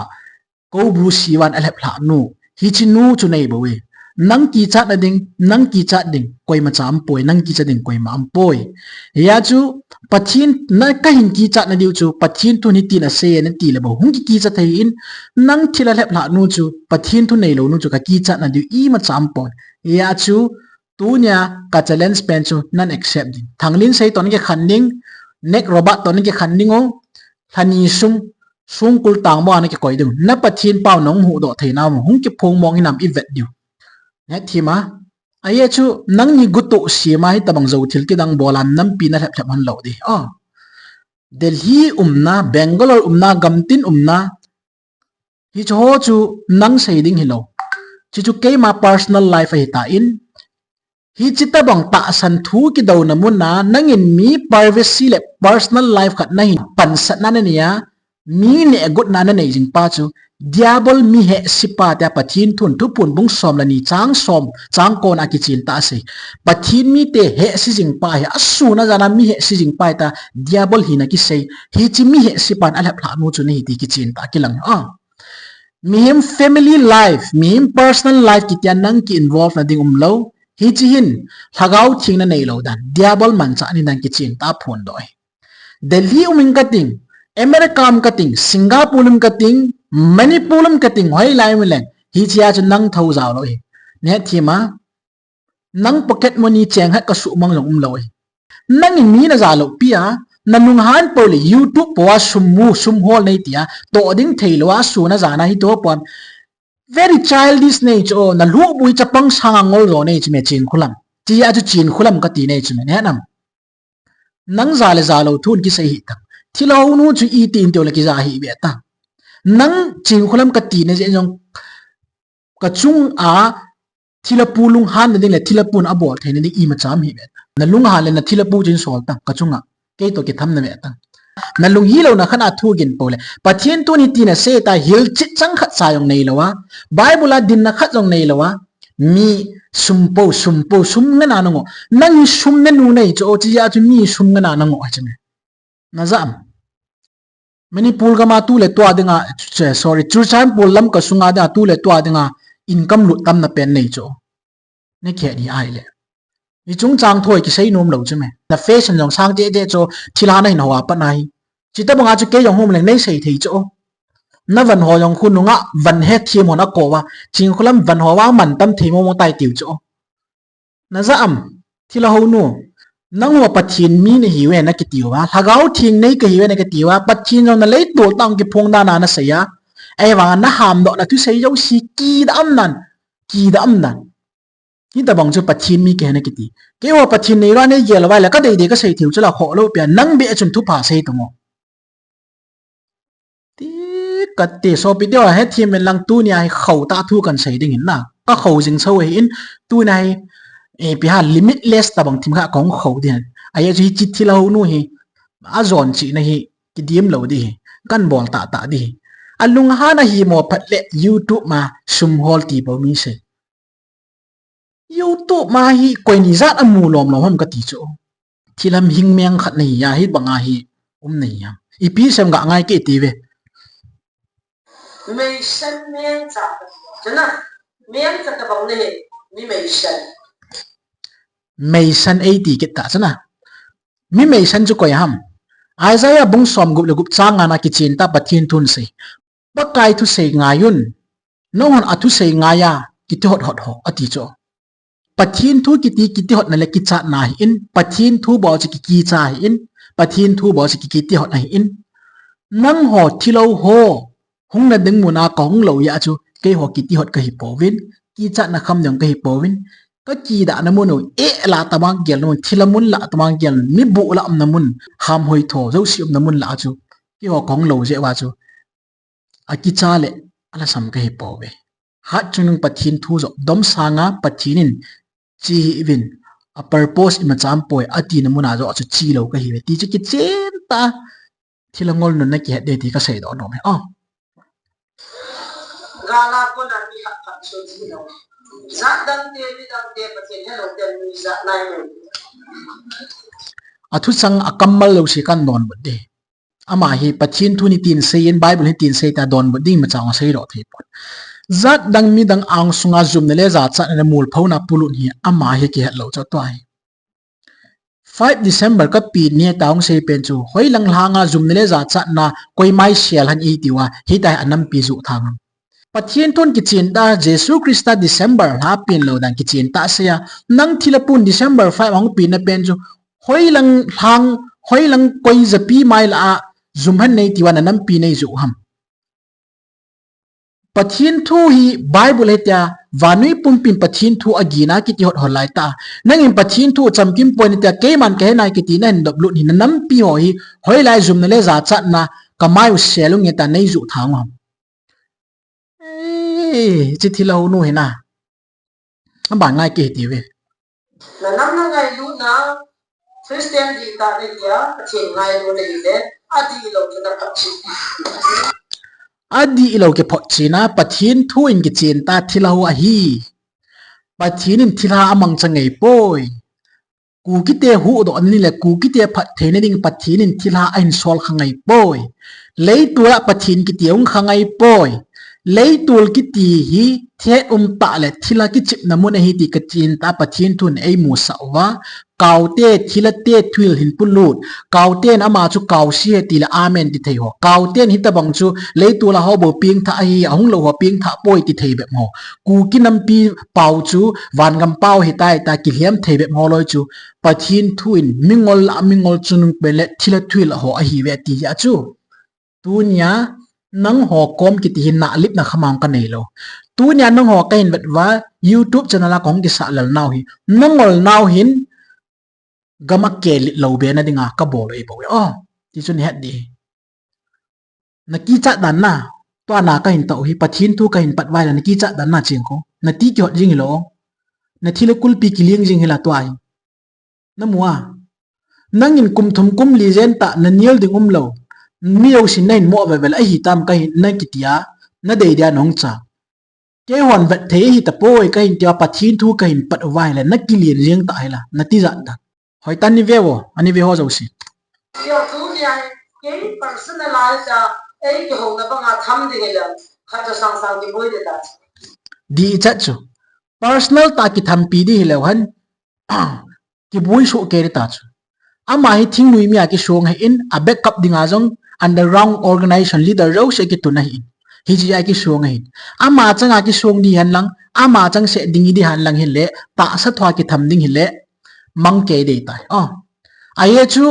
ko bu sivan a lhep lhah nu, hichi nu chu nei bo e. Nang kichat na ding, nang kichat ding, koima cha um poi, nang kichat ding, koima um poi. Hia chu, Pathen, na ka hin kichat na diu chu, Pathen thu ni tin a sei na ti le bo. Hung ki kichat thei in, nang thil a lhep lhah nu chu, Pathen thu nei lo nu chu, ka kichat na diu, imacha um poi. Hia chu, tunia ka challenge pen chu nan accept ding. Thanglin sei toh na kikhen ding, Nek Robert toh na kikhen ding o, lhani sung, sungkul tangmo a na kikoi ding. Na Pathen pau nong huhdoh thei na mo, hung kiphong mong hinam i vet diu. Neh thim a. Ahi chu, nangni gutuh sima hitabang jou thil kidang bol a nampi na lhep lhep hon lo di. Oh. Delhi umna, Bangalore umna, gamtin umna, hichu ho chu nang sei ding hi lo. Chuchu keima personal life ahi ta in. Hichi tabang tahsan thu kidouna mun a, nangin mi privacy le personal life khat na hin pansatna na nei a, mi neh gotna na nei jing pa chu, diabol mi hehsi pa tia Pathen thun Thuphon bung som le ni chang som, chang kon a kichen ta a sei. Pathen mite hehsi jing pa hi, a sun a jan a mi hehsi jing pa hi ta, diabol hina kisei. Hichi mi hehsi pan a lhep lhah nu chu na hi ti kichen ta a kilang. Ah. Mihem family life, mihem personal life kitia nang ki involve na ding um lo. Hichi hin, lhagao theng na nei lo dan. Diabol manchah ni dan kichen ta phondoh e. Delhi um in kating, America um kating, Singapore um kating, Manipur um kating, hoilai um leng, hichea chu nang thou jao lou hi. Nahet thim a, nang pocket money cheng khat kasuhmang jong umlou hi. Nangin mi naja lou pi a, nalunghan pou le YouTube pou a sum mu, sum hol nei tia, toh ding thei lou a, sun a jan a hi toh pon. Very childish nei chu, nalhuh bui chapang sanga ngol jo nei chu me Chinkholam. Tia chu Chinkholam kati nei chu me, nahet nam. Nang ja le ja lou thu in kisei hih tan. Thilha hounu chu iti in teu le kija hih ve tan. Nang Chinkholam kati nei jeh jong kachunga thilhapu lunghanna ding le thilhapun abol theina ding imacha um hih ve tan. Nalunghan le nathilhapu chu in sol tan kachunga. Kei toh kitham na ve tan. Nalung hilouna khat a thu gin pou le. Pathen thun hiti nasei tai, hilchet chang khat cha jong neilou a, Bible a dinna khat jong neilou a, mi sum pou, sum pou, sum ngana nangoh. Nang hi sum nanu nei chu, o, chea chu mi sum ngana nangoh hi chu me. Naja am. Manipur gam a tu le tua dinga, sorry, Churachandpur Lamka sunga dinga tu le tua dinga income lut tamna pen nei chu. Nakhet hi ahile. Hiche chungchang thu kisei nom lou chu me. Na fashion jong sang cheh cheh chu, thilha nahin hou a pat nahi. Chuti banga chu kei jong hung leng nei sei thei chu. Navan ho jong khonunga van hethem hon akou a, Chinkholam van ho vang mantam thei momo tai tiu chu. Naja am, thilha hounu. Nangho Pathen mi nahiuve nakiti uva, Lhagao Theng nei kahiuve nakiti uva, Pathen jong naleitol tah a kiphong dan a nasei a. Ahivanga nahamdoh na thusei jouse kidah um nan, kidah um nan. Hitabang chu Pathen mi kahi nakiti. Keiho Pathen neilou a neigel uva le kadei dei kasei theiu chu la khoh lou pia, nang beh chun thupha sei tang o. Ti kati, sopi teho, hethem in lang tunia hi khou tah thu kan sei ding in na. Ka khou jing sou ahin, tunia hi, eh, ipi ham limitless tabang thim khat kahung khou ding. Ajeh chu hiche thilha hounu hi, ajon chihna hi, kidim lou ding hi, kan bol tah tah ding hi. Alunghan ahimo phat le YouTube ma sum hol ti bou mi sei. YouTube ma hi koi ni jat amu lom lom ham kati chu. Thilha hing meng khat nahi a, hibanga hi um nahi ham. Ipi sem ga ngai kei ti ve. Meisan meng cha. Chuna, meng cha tabang nahi, mi meisan. Meisan eiti kit ta chuna. Mi meisan chu koi ham. Isaiah bung som gup le gup chang nga na kichen tah Pathen thun sei. Pakai thusei ngai un. Nanghon athusei ngai a, kiti hot hot ho, ati chu. Pathen thu kiti, kiti hotna le kichatna ahin, Pathen thu bou chu kikicha ahin, Pathen thu bou chu kikiti hot ahin. Nangho thilha ho, hung nading mun a kahung lou jeh a chu, keiho kiti hot kahi pouvin, kichatna kham ding kahi pouvin, kakidahna mun u, eh la tabang gelna mun, thilha mun la tabang gelna, mi bu la umna mun, ham hoi tho, jouse umna mun la chu, keiho kahung lou jeh uva chu. Akicha le alhasam kahi pouve. Hatchungnung Pathen thu joh domsanga Pathen in che hih uvin, a purpose imacha um poi atina muna joh chu che lou kahiuve ti chu kichen tah a thilha ngolnun na kihet ding ti kasei doh nom e. Oh. Gala kona mi khat khat chu che lou. Jat dang te, mi dang te, Pathen helou te, mi jat nai lou. Athuchang akammal jouse kan donbut ding. Ama hi Pathen thu hitin asei in, Bible hitin asei tia donbut ding imacha asei lou thei pon. Jat dang mi dang angsunga jumna le jachatna le molphouna polut hi ama hi kihet lou chu tua hi. Five December kapi ni tia hung sei pen chu, hoilang lhanga jumna le jachatna koima isel ham iti uva, hitia hi anampi joh thang ham. Pathen thun kichen tah, Jesu Christa December lha pen lou dan kichen tah asei a, nang thilha pun December five ahung pen na pen chu, hoilang lhang, hoilang koi japi mai lah a jum ham nei ti uva nanampi nei joh ham. Pathen thu hi Bible hitia, vannoi pumpin Pathen thu agina kiti hot hot lai tah. Nangin Pathen thu chamkim poi natia, keiman kahe nai kiti nahin doplut hi nanampi ho hi, hoilai jumna le jachatna kamai u sel u nge tia nei joh thang u ham. Ei, hiche thilha hounu hi na. Aban ngai kei ti ve. Nanam nangailutna, Christian dihtah nahi a, Pathen ngailu nahi le, adihlou chu naphotchen. Adihlou kiphotchen a, Pathen thu in kichen tah thilha ho ahi. Pathen in thilha amangcha ngai poi. Kukite huhdoh na ding le Kukite phattheina ding Pathen in thilha ahin sol kha ngai poi. Leitol a Pathen kiti hung kha ngai poi. Leitol kiti hi thet um tah le thilha kichepna mun ahi ti kichen tah Pathen thun eimusah uva. Kaute, thilhate, thuhil hin polut. Kauten ama chu kaose ahi tile amen ti thei ho. Kauten hitabang chu leitol a ho bou pengthah ahi, ahung lou ho pengthah poi ti thei bep ho. Kuki nampi pao chu vangam pao ahitai tia kilhem thei bep ho loi chu Pathen thu in mingol a mingol chungnung pen le thilha thuhil ho ahiuve ti ahi chu. Tunia nangho kom kiti hi nalipna khamang kanei lou. Tunia nangho kahin vet uva YouTube channel a kahung kisah lel nau hi, nangol nau hin gam a kelet lou be na dinga kabol u ahibouve. O, ti chu nahet ding ahi. Nakichat dan na, tua na kahin tao hi, Pathen thu kahin pat uva ahile nakichat dan na chengkho. Nati kihot jing hilou. Nathilha kulpi kiling jing hila tua hi. Namu a. Nangin kum thum kum li jen tah nanel ding umlou. Mi jousen nahin mo velvel ahitam kahin, nakiti a, nadei dia nahung cha. Keihon vet thei ahitapoi kahin tia Pathen thu kahin pat uva ahile, nakilen jeng tah hila, natijat dan. Hoitan nave uvo, anave ho jouse. Tia tunia hi, kei personalize a, ei kihouna banga tham ding hile, khat chu sangsang kiboi ding ta. Dichat chu. Personal tah a kithampi ding hileu hen, kiboi soh kei ding ta chu. Ama hi thingnoi mi a kisong ahin, a backup dinga jong underground organization leader jouse kitun ahin. Hiche a kisong ahin. Ama changa kisong ding hen lang, ama chang seh ding ding hen lang hile, tahsa thua kitham ding hile, mang kei ding tai. O. Ahi chu,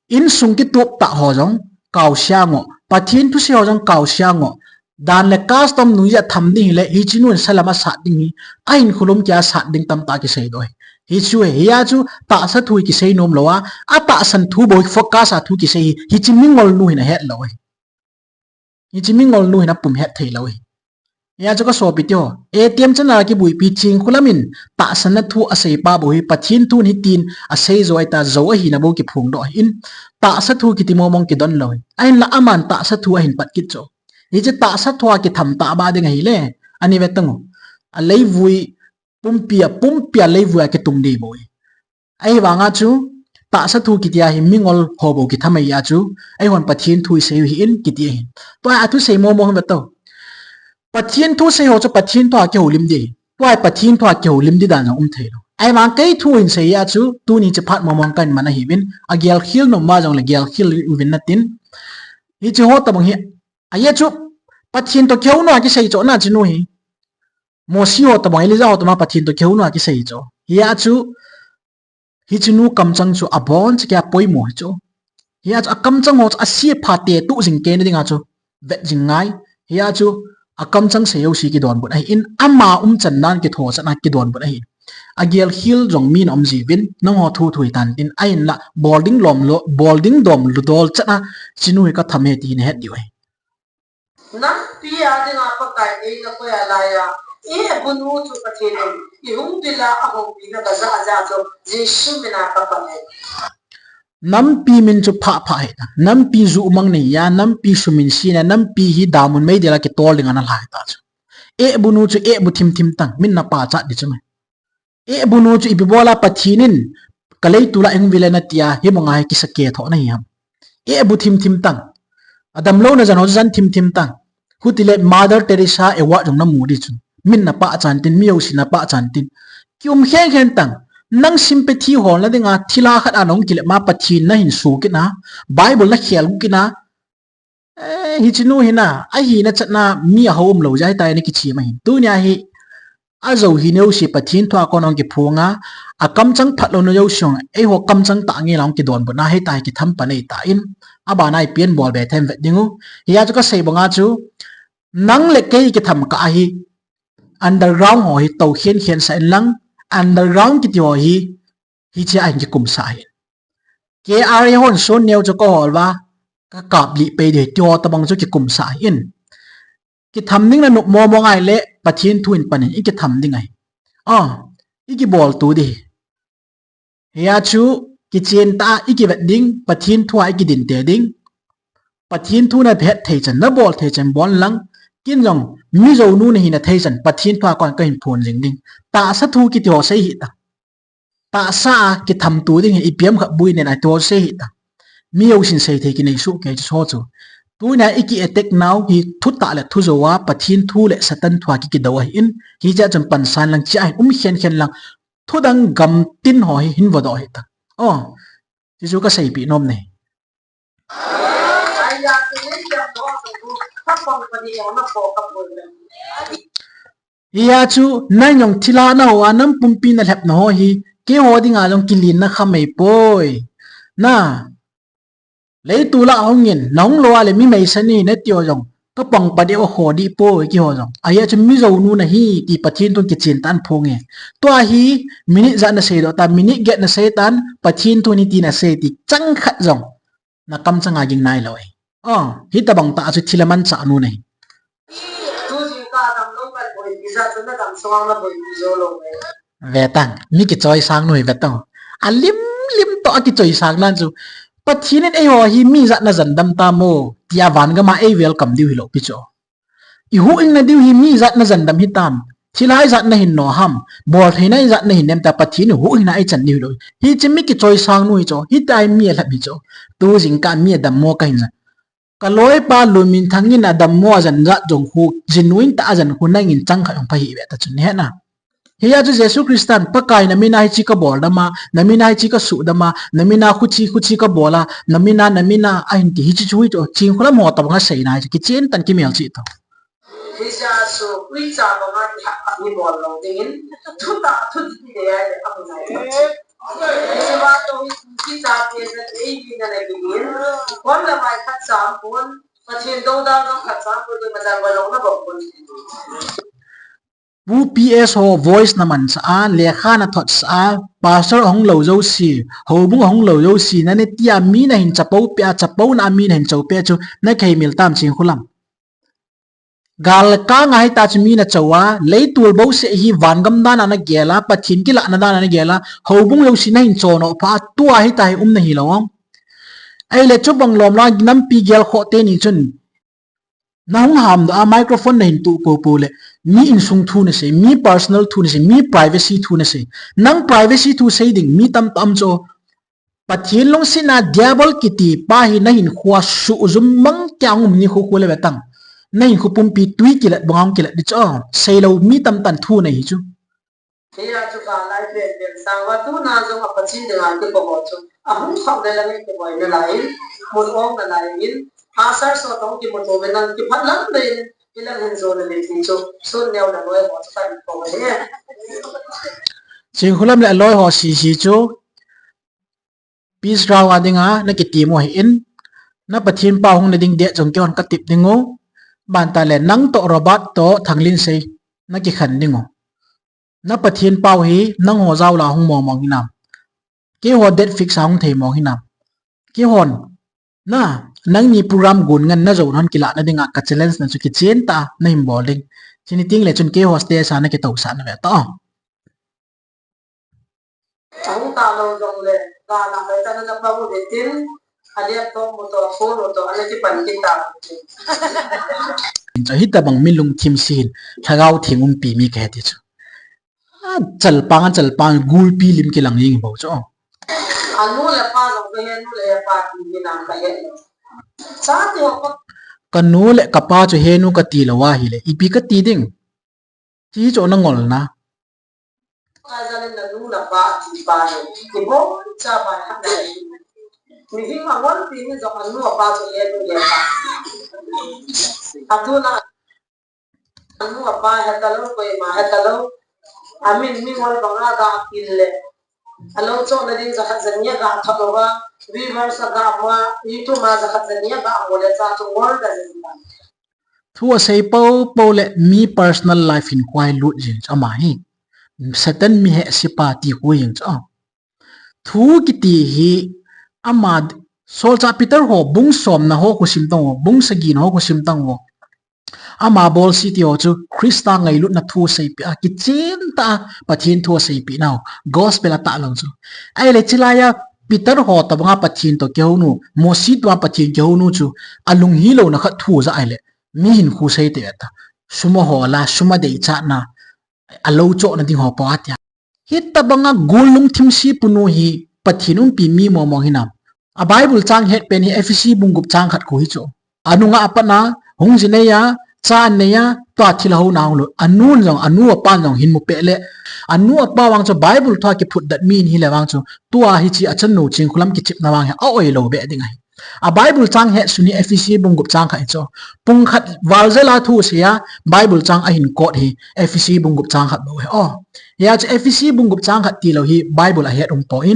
insung kitup tah ho jong kaose angoh, Pathen thusei ho jong kaose angoh, dan le custom noiya tham ding hile, hiche nun salam asat ding hi, ahinkho lom kia sat ding tamtah kisei doh ahi. Hichu ahi, hia chu tahsa thu kisei nom lou a, atahsan thu bou focus a thu kisei hi, hiche mingol nu hin ahet lou ahi. Hiche mingol nu hin apum het thei lou ahi. Hia chu kasopi teho, A T M channel a kibuipi Chingkholam in tahsanna thu asei pa bou hi, Pathen thun hitin asei jo ahitai, jou ahina bou kiphong doh ahin, tahsa thu kiti momong kidon lou ahi. Ahinla aman tahsa thu ahin pat kit chu. Hiche tahsa thua kitham tah ba ding ahile, ani ve tang u. Aleivui pumpi a, pumpi a leivui a kitung ding bou ahi. Ahivanga chu, tahsa thu kitia hi mingol ho bou kitham ahi a chu, eihon Pathen thu isei u ahin kiti ahin. Tua a thusei momong hi ve tao. Pathen thusei ho chu Pathen thua kihoulim ding ahi. Tua hi Pathen thua kihoulim ding dan jong um thei lou. Ahivang kei thu hin sei a chu, tuni che phat momong kahin man ahiuvin, agel khel nom uva jongle gel khel uvin natin. Hiche ho tabang hi, ahi chu, Pathen toh kihouna kisei chu na chinu hi. Mosi ho tabang, Elijah ho tabang Pathen toh kihouna kisei chu. Hia chu, hichenu kamchang chu aboncha kia poimo hi chu. Hia chu akamchang ho chu ase pha te tu jing kei na dinga chu vet jing ngai. Hia chu akamchang sei jouse kidonbut ahin, ama umchan nan kitho chan a kidonbut ahin. Agel khel jong min aum jiuvin, nangho thu thu hitan tin, ahinla bol ding lom lo, bol ding dom lo dol chan a, chinu hi katham e ti nahet diu ahi. Nampi a dinga Pakai eina koi a laiya, i bu nu chu Pathen in, i hung dila ahung pi na kaja ja chu, Jesu mina kapan e. Nampi min chu pha pha ahi ta. Nampi ju mang nei ya, nampi sumin si na, nampi hi damun meidil a kitol ding ana lai ta chu. E bu nu chu e bu thim thim tang, min na pachat di chu mai. E bu nu chu ipi bola Pathen in ka leitol a eihung vile na tia, hi mong a hi kisa ke tho na hi ham. E bu thim thim tang. Adam lou na jan ho jan thim thim tang. Hutile Mother Teresa award jong na mu di chu. Min na pachan tin, mi jouse na pachan tin. Ki um khen khen tang. Nang sympathy hol na dinga, thilha khat a nong kile ma Pathen na hin su kit na. Bible na khel kit na. Eh, hichenu hi na, ahina chan a mi aho um lou jeh a hitia na kichim ahin. Tunia hi, ajou hi neo si Pathen thua kon ong kiphong a, akamchang phat lou na jouse ong, eiho kamchang tah nge la ong kidonbut na, hitia hi kitham pan ei ta in, abana i pian bol be them vet ding u. Hia chu kasei banga chu, nang le kei kitham kah ahi, underground ho hi tou khen khen sa in lang, underground kiti ho hi, hiche a hin kikum sa ahin. K R A hon son neo chu ka hol uva, ka kap lih pei di, ti ho tabang chu kikum sa ahin. Kitham ding na nop mo mo ngai le, Pathen thu in pan in, i kitham ding ahi. Ah, i kibol tu di. Hia chu, kichen ta, i kivet ding, Pathen thu a i kidin te ding. Pathen thu na phet thei chan, na bol thei chan bol lang, kin jong, mi jou nu na hi na thei chan, Pathen thu a kon ka hin phon jing ding. Tahsa thu kiti ho sei hi ta. Tahsa a kitham tu ding hi ipi ham khat bui nen a ti ho sei hi ta. Mi jousen sei thei kinei soh kei chu so chu. Tunia i ki attack nau hi thutah le thujou a Pathen thu le Satan thu a ki kidou ahin, hiche a chun pansan lang chia hin um khen khen lang. thudang gamtin ho hi hin vodoh hita. O, hichu kaseipeh nom nei. Hijeh chun, nang jong thilha naho a, nang pumpi nalhepna ho hi, keiho dinga jong kilenna khamei poi. Na, leitol a hungin, nahung lou a le mi meisa nahi nati ho jong, kapang padeh u akhoh dih poi keiho jong. Ajeh chu mi jounu nahi ti Pathen thun kichen tah in phong e. Tua hi, minute ijat nasei doh tan, minute get nasei tan, Pathen thun hiti nasei ti, chang khat jong. Nakamchang a ging nailou e. O, hitobang tah chu thil amanchah nu nahi. Ve tan, mi kichoisang nu hi ve tan. Alim lim toh akichoisang nan chu. Pathen in eiho hi mi ijat najan dam tam o, tia van gam a ei welcome diu hilou pi chu. Ihuhhingna diu hi mi ijat najan dam hitam. Thilha ijat nahin noh ham. Boltheina ijat nahin nem ta, Pathen in huhhingna eichan diu hilou. Hiche mi kichoisang nu hi chu. Hitia hi mi alhep hi chu. Tu jingkah mi adammo kahin jan. Kaloipa Lunminthang in adammo ajan jat jong khu, genuine tah a ajan khu nangin chang khat jong pha hih ve ta chun, nahet na. Hijeh chun Jesu Christan, Pakai namin a hiche kabol dam a, namin a hiche kasuh dam a, namin a khuche, khuche kabol a, namin a, namin a, ahin ti hiche chu hi chu, Chinkholam ho tobang a seina hi chu, kichen tah in kimelchih tao. Hijeh chun, uicha banga kihahkhat ni bol lou dingin, thutah, thudih le, amu nai. Hiche va toh hi, kicha te na, ei ni na na dingin, kon la mai khat cham kon, Pathen dodal jong khat cham kon, dei ma jan va lou na bol kon. Pu P S ho voice namanchah a, lekha nathotsah a, pastor ahung lou jouse, houbung ahung lou jouse, nane tia mi nahin chapo peh a, chapouna a mi nahin cho peh chu, nakiheimil tam Chinkholam. Galkang a hita chu mi nacho a, leitol bouseh hi vangam dan a nagel a, Pathen kilahna dan a nagel a, houbung jouse nahin chohnoh pha a, tua hita hi um nahi lou ong. Ahile chubang lom la nampi gelkhoh teni chun, nahung hamdoh a microphone nahin tuh poupou le, mi insung thu nasei, mi personal thu nasei, mi privacy thu nasei. Nang privacy thu sei ding mi tamtah um chu. Pathen lungsetna diabol kiti pa hi nahinkhoa suhjum mang kei a hung um nikho khu le ve tan. Nahinkho pumpi twi kilat banga hung kilat ding chu. Seilou mi tamtah in thu nei hi chu. Hijeh chun galai pen pen sang uva tuna jong a Pathen dinga kikou ho chu. Ahung khah le lang in kiboi nalai in, mun ong nalai in, pastor ho toh kimuto ve nang kiphat lam ve in, ilang hin jo nalai ti chu. Sun neo naloi ho chu kahin kou ahi. Chinkholam le aloi ho sese chu. Peace ground a dinga nakitemu ahin, na Pathen pau hung nading date jong keihon katep dingu, bantah le nang toh Robert toh Thanglinsei nakikhen dingu. Na Pathen pau hi nangho jao la hung mong mong hinam. Keiho date fix a hung thei mong hinam. Keihon, na, nangni program gon ngen na jou hon kilah nadinga ka challenge na chu kichen tah a nahin bol ding. Chuni teng le chun keiho stage a nakitousah nave tao. Ahung talou jongle, gala hoitah in ana pang uve tin, a laptop mu toh, a phone mu toh, ana kipan kit tauve. Chu hitobang mi lungthim se hin, Lhagao Theng umpi mi kahi ti chu. A chalpang, a chalpang, gulpi lim kilang jing bou chu. Anu le apa jong kahe, nu le apa ti mi nang kahe. Chate ho pa. Kanu le kapa chu henu kati lou ahile, ipi kati ding. Ti chu nangol na. Ka jal in nanu napa ti pa hi. Ibon cha pa ha na. Mihing angol pi ni jong anu apa chu henu le apa. Atuna anu apa hetalou, koima hetalou. Amin mingol banga ga pil le. Alou chohna ding jakhat jani a ga thot uva. Viewers a ga ma, YouTube a jakhat jani a ga mo le cha chu ngol da jin ta. Thu asei poupou le mi personal life hinkho a lut jing chu ama hi. Satan mi hehse pa ti khu jing chu. Thu kiti hi ama solchah Peter ho bung somna ho khu sim tang uvo, bung sagi na ho khu sim tang uvo. Ama bolse ti ho chu Christa ngailutna thu seipeh a, kichen tah a Pathen thu seipeh nau, gospel a tah lou chu. Ahile chulai a Peter ho tobanga Pathen toh kihounu, Mosi tobanga Pathen kihounu chu, alung hilouna khat thu ja ahile, mi hinkho sei te ta. Sum ahol a, sum adeichat na, alou chohna ding ho pou a tia. Hitobanga gul lungthim se punu hi Pathen umpi mi mong mong hinam. A Bible chang het pen hi Ephesi bung gup chang khat khu hi chu. Anunga apat na, hung jinei a, Cha anei a, tua thilha houna hung lut. Anun jong, anu apan jong hin mu peh le. Anu apa vang chu Bible thua kiphut dat mi in hile vang chu. Tua hiche achanu Chingkholam kichepna vang hi a-oi lou beh ding ahi. A Bible chang hetsun hi Ephesi bung gup chang khat hi chu. Pung khat val jel a thu asei a, Bible chang ahin quote hi Ephesi bung gup chang khat bou ahi. O, hia chu Ephesi bung gup chang khat tilou hi Bible a het um poi.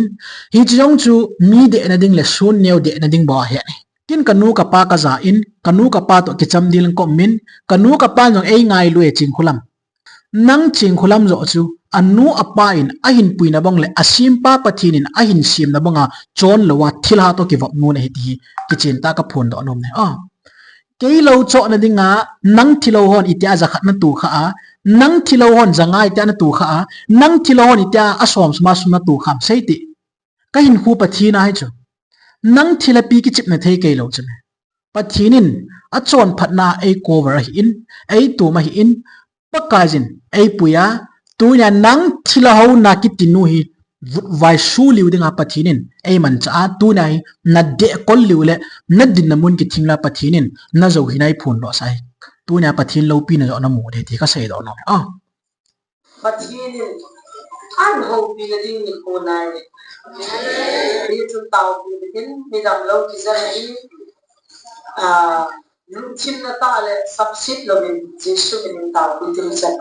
Hiche jong chu mi dehna ding le sun neo dehna ding bou a het ahi. Ken kanu kapa kaja in, kanu kapa toh kichamdel in kaum in, kanu kapan jong eingailu e Chingkholam. Nang Chingkholam joh chu, anu apa in ahin puina bang le, asempa Pathen in ahin semna banga chon lou a, thilha toh kivop nu nahi ti hi, kichen tah a kaphondoh nom e. A. Kei lou chohna dinga, nang thilha hon itia ja khat natoh kha a, nang thilha hon ja nga itia natoh kha a, nang thilha hon itia asom sum a sum natoh kha am sei ti. Kahinkho Pathen ahi chu. Nang thilha pi kichepna thei kei lou chu me. Pathen in achonphatna a ei cover ahin, ei tom ahin, Pakaiyin eipui a, tunia nang thilha houna kiti nu hi vutvai suliu dinga Pathen in eimanchah a, tunia hi nadeh kol liu le, nadinna mun kithing la Pathen in najou hi neiphondoh sah hi. Tunia Pathen loupina joh namu ding ti kaseidoh nom e. A. Pathen in an houpina ding nikho nai. Hichun taopi dingin midam lou kijana hi, a, lungthim na tah le sapset louvin Jesu minin taopi ding chan.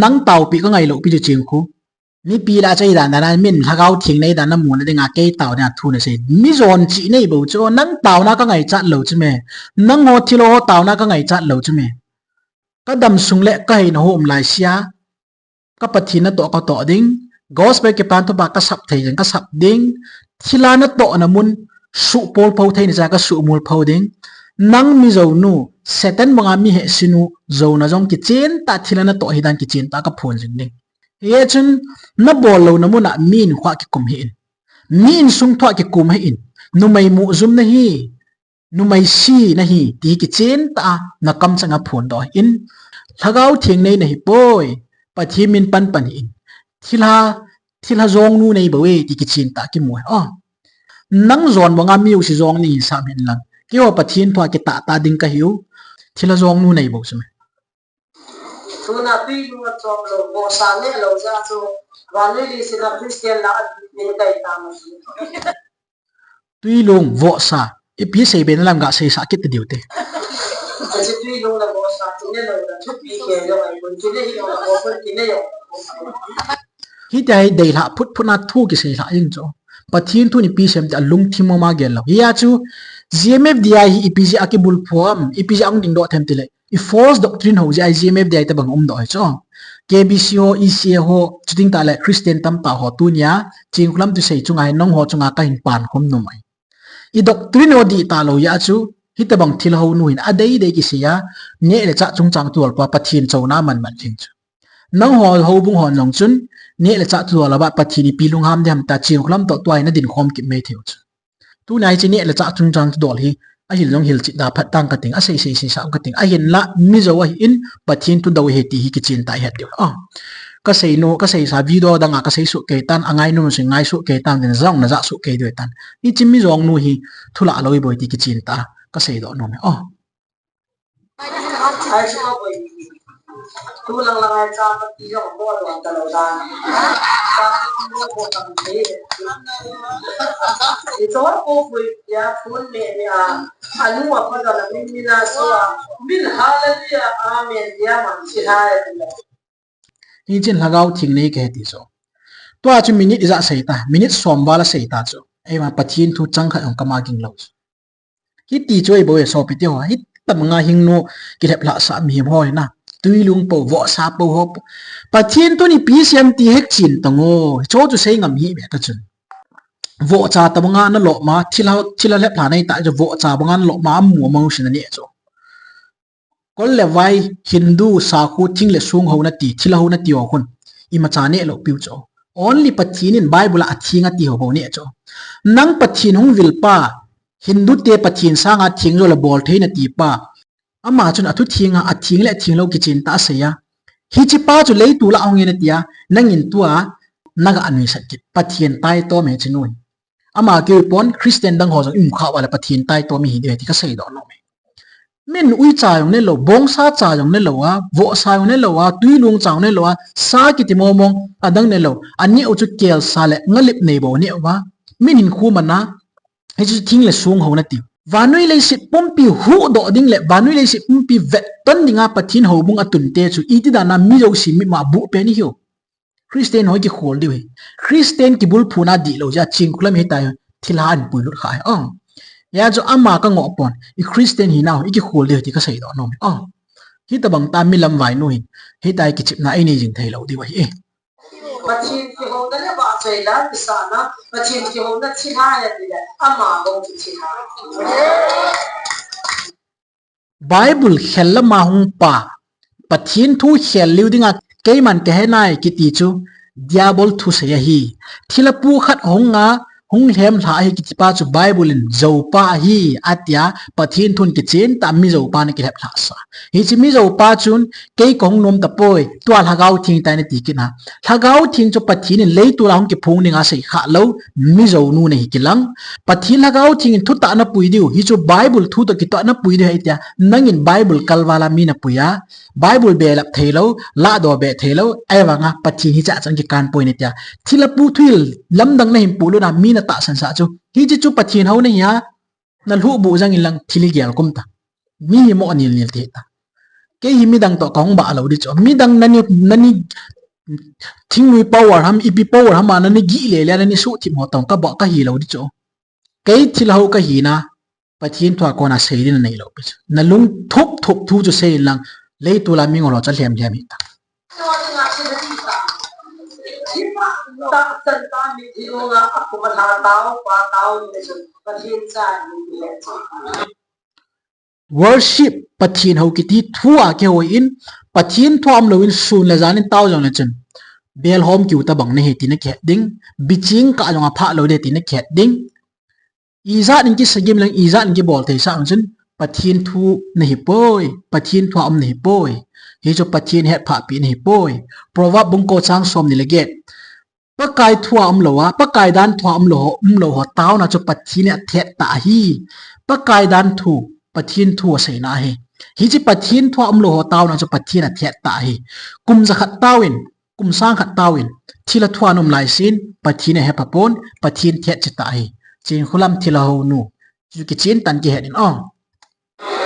Nang taopi kangai lou pi chu Chingkho. Mipi lah a chu eidan dan a min Lhagao Theng nei dan a muna dinga kei tao dinga thu nasei. Mi jon chih nei bou chu, nang taona kangaichat lou chu me. Nangho thilha ho taona kangaichat lou chu me. Kadam sung le kaheina ho um laisea, ka Pathen natoh katoh ding, gospel kipan thupha kasap thei jeng kasap ding, thilha natohna mun suhpol pho theina cha kasuhmol pho ding, nang mi jounu, Satan banga mi hehse nu, jouna jong kichen tah thilha natoh hidan kichen tah kaphon jing ding. Hichun, nabol louna mun a mi in khoa kikum hih in. Mi insung thua kikum hih in. Numei muh jum nahi. Numei si nahi, ti kichen tah a, nakamchang a phondoh hih in. Lhagao Theng nei nahi poi, Pathen min panpan hih in. Thilha, thilha jong nu nei bou e, ti kichen tah a kimu e. O. Nang jon banga mi jouse jong nei hin sam hih in lang. Keiho Pathen thua kitah tah ding kahiu. Thilha jong nu nei bou chu me. Tuna tui lung a chom lou, vohsa neh lou jeh a chu, vannoilhaisin a Christian lah a min kai ta ma chu. Tui lung, vohsa, ipi seibe na lam ga seisah kit ta diu te. Hiche tui lung le vohsa chu neh lou le, thupi kei lou ahi, kun chu neh hi lou le, vohsa chu neh lou. Hitia hi deilhah phutphut na thu kiseilhah jing chu. Pathen thu in ipi asei em ti alungthim mama gel lou. Hia chu, G M F D I hi ipi jeh a kibulphu ham, ipi jeh a hung dingdoh them tile. I false doctrine ho jeh a G M F D I tabang umdoh ahi chu. K B C ho, E C A ho, chuting tah le Christian tamtah ho tunia, Chingkholam thusei chunga hi nangho chunga kahin pankhom nom ahi. I doctrine ho dih talou jeh a chu, hitabang thilha hounu hin adeidei kisei a, neh le chah chungchang thudol pua Pathen chouna manman jing chu. Nangho houbung hon jong chun, neh le chah thudol a bah Pathen ipi lungham ding ham tia Chingkholam toh tua hi nadin khom kit mai thei u chu. Tunia hiche neh le chah chungchang thudol hi, ahil jong hilchet da phat tang kating, asei sei sei sa um kating, ahinla mi jou ahin, Pathen thu dou ahi ti hi kichen tah a ihet diu. A. Kasei nu, kaseisa video dang a kasei soh kei tan, angainom sung ngai soh kei tan, tin jong naja soh kei diu tan. Hiche mi jong nu hi, thu lah lou ahi bou ti kichen tah a, kaseidoh nom e. O. Ai, chu a boi. Tu lang lang ai cha ma ti jong ko don ta lou dan. Cha ko ko tam te. I chor ko boi ya phone me me a. Anu a pa da la min min a so a. Min hallelujah, amen ya man chi ha ya. Hichun Lhagao Theng nei kahi ti chu. Tua chu minute ijat sei ta, minute som val a sei ta chu. Eima Pathen thu chang khat jong kama ging lou chu. Hiti chu ahi bou e sopi teho, hitabanga hingnu kilhep lhah sah mihem ho hi na. Tui lung po, vohsa po ho po. Pathen thu in ipi asei em ti hek chen tang o. Hicho chu sei ngam hih beh ta chun. Vohcha tabanga nalom a, thilha, thilha lhep lha nei ta chu vohcha banga nalom a, amu amang sin aneh chu. Kol le vai, Hindu, sakho, thing le song ho nati, thilha ho nati ho khun. Imacha neh lou piu chu. Only Pathen in Bible a atheng ati ho bou neh chu. Nang Pathen hung vil pa, Hindu te Pathen sanga theng jo le bol thei nati pa. Ama chun athu theng a, atheng le atheng lou kichen tah a asei a. Hiche pa chu leiset a hung in ati a, nangin tua, naga nuisat kit. Pathen taitom e hiche nu hi. Ama keu pon Christian dang ho jong imu kha uva le Pathen taitom ihi diu ahi ti kaseidoh nom e. Min uicha jong nelou, bongsa cha jong nelou a, vohsa jong nelou a, tuilung cha jong nelou a, sa kiti mong mong adang nelou. Aneo chu kelsa le ngalip nei bou aneo a. Min hinkho mana, hichu thing le song hou nati. Vannoi leiset pumpi huhdoh ding le vannoi leiset pumpi vetton dinga Pathen houbung atunte chu iti dana mi jouse mitma buh pen ihiu. Christian ho ikikhol diu ahi. Christian kibulphuna dihlou jeh a Chinkholam hitia thilha ahin puilut kha ahi. Hijeh chun ama kangoh pon, i Christian hina ho ikikhol diu ahi ti kaseidoh nom e. Hitobang tah mi lamvainu hin hitia kichepna einei jing theilou diu ahi. Pathen kihouna le vahchoila kisahna, Pathen kihouna thilha ahi tile ama bou chu thilha. Bible khel lama hung pa, Pathen thu khel leu dinga keiman kahe nai kiti chu Diabol thusei ahi. Thilha pu khat hunga hung lhemlha ahi kitipa chu Bible in joupa ahi atia, Pathen thun kichen tah mi joupa ana kilheplhah sa. Hiche mi joupa chun kei kahung nom tapoi, tua Lhagao Theng tai nati kit na. Lhagao Theng chu Pathen in leitol a hung kiphong dinga seikhah lou, mi jounu nahi kilang. Pathen Lhagao Theng in thutah napui diu, hichu Bible thu toh kitah napui diu ahi tia, nangin Bible kalval a mi napui a, Bible belap theilou, lahdoh beh theilou, ahivanga Pathen hichea chun kikan poi natia. Thilha pu thuhil lamdang nahin pulut a mi natahsan sah chu. Hiche chu Pathen hou nahi a, nalhuhbuh jang inlang thil igel kum ta. Mi hi mo nilnil ti ta. Kei hi midang toh kahung bah lou di chu. Midang nani, nani thingnoi power ham, ipi power ham a nani gih lele a nani suhthip ho toh kabah kahi lou di chu. Kei thilha hou kahina, Pathen thua kona sei ding naneilou pi chu. Nalung thup thup thu chu sei inlang, leitol a mingol ho chu alhem lhem hita. Worship, Pathen hou kiti thu a kihou in, Pathen thua umlou in sun le jan in tao jong le chun, belhom kiu tabang nahi ti nakihet ding, biching kah jong aphah lou de ti nakihet ding. Ijat in kisagim leng, ijat in kibol thei sah chun, Pathen thu nahi poi, Pathen thua um nahi poi. Hichu Pathen hetphah pi nahi poi. Proverb bung ko chang somni le get. Pakai thua umlou a, Pakai dan thua umlou ho, umlou ho taona chu Pathen in athet tah ahi. Pakai dan thu, Pathen thu aseina ahi. Hiche Pathen thua umlou ho taona chu Pathen in athet tah ahi. Kum jakhat taovin, kum sang khat taovin, thilha thua um lai sin, Pathen in ahepha pon, Pathen thet cheh tah ahi. Chinkholam thilha hounu. Chu kichen tah in kihet in o.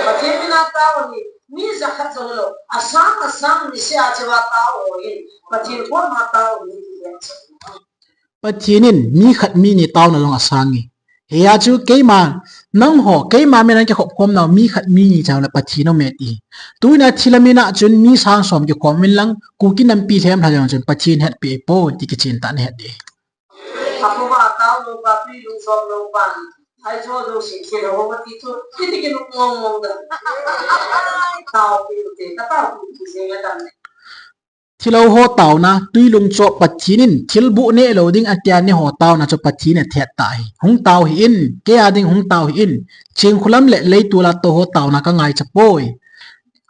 Pathen mina tao hi, mi jakhat jong lou, asang asang niseh a cheva tao ho hin, Pathen koma tao hi ti hi. Pathen in mi khat mi ni taona jong asang e. Hijeh chun keima, nangho, keima mina kikhop khom nau mi khat mi ni chang le Pathen aume ti. Tunia thilha mina chun mi sang som kikhom in lang, Kuki nampi lhemlha jong chun Pathen hetpi poi ti kichen tah in het ding. Aphuma tao lou pa, tui lung som lou pa, ai jo jo si si lou pa ti chu, ti ti ki lung mong mong da. Tao pi u te, ka tao pi u te, se nga dam ne. Thilha ho taona, tui lung chop Pathen in, thil buh neh lou ding atia neiho taona chu Pathen in athet tah ahi. Hung tao hih in, kei a ding hung tao hih in, Chinkholam le leitol a tou ho taona kangaicha poi.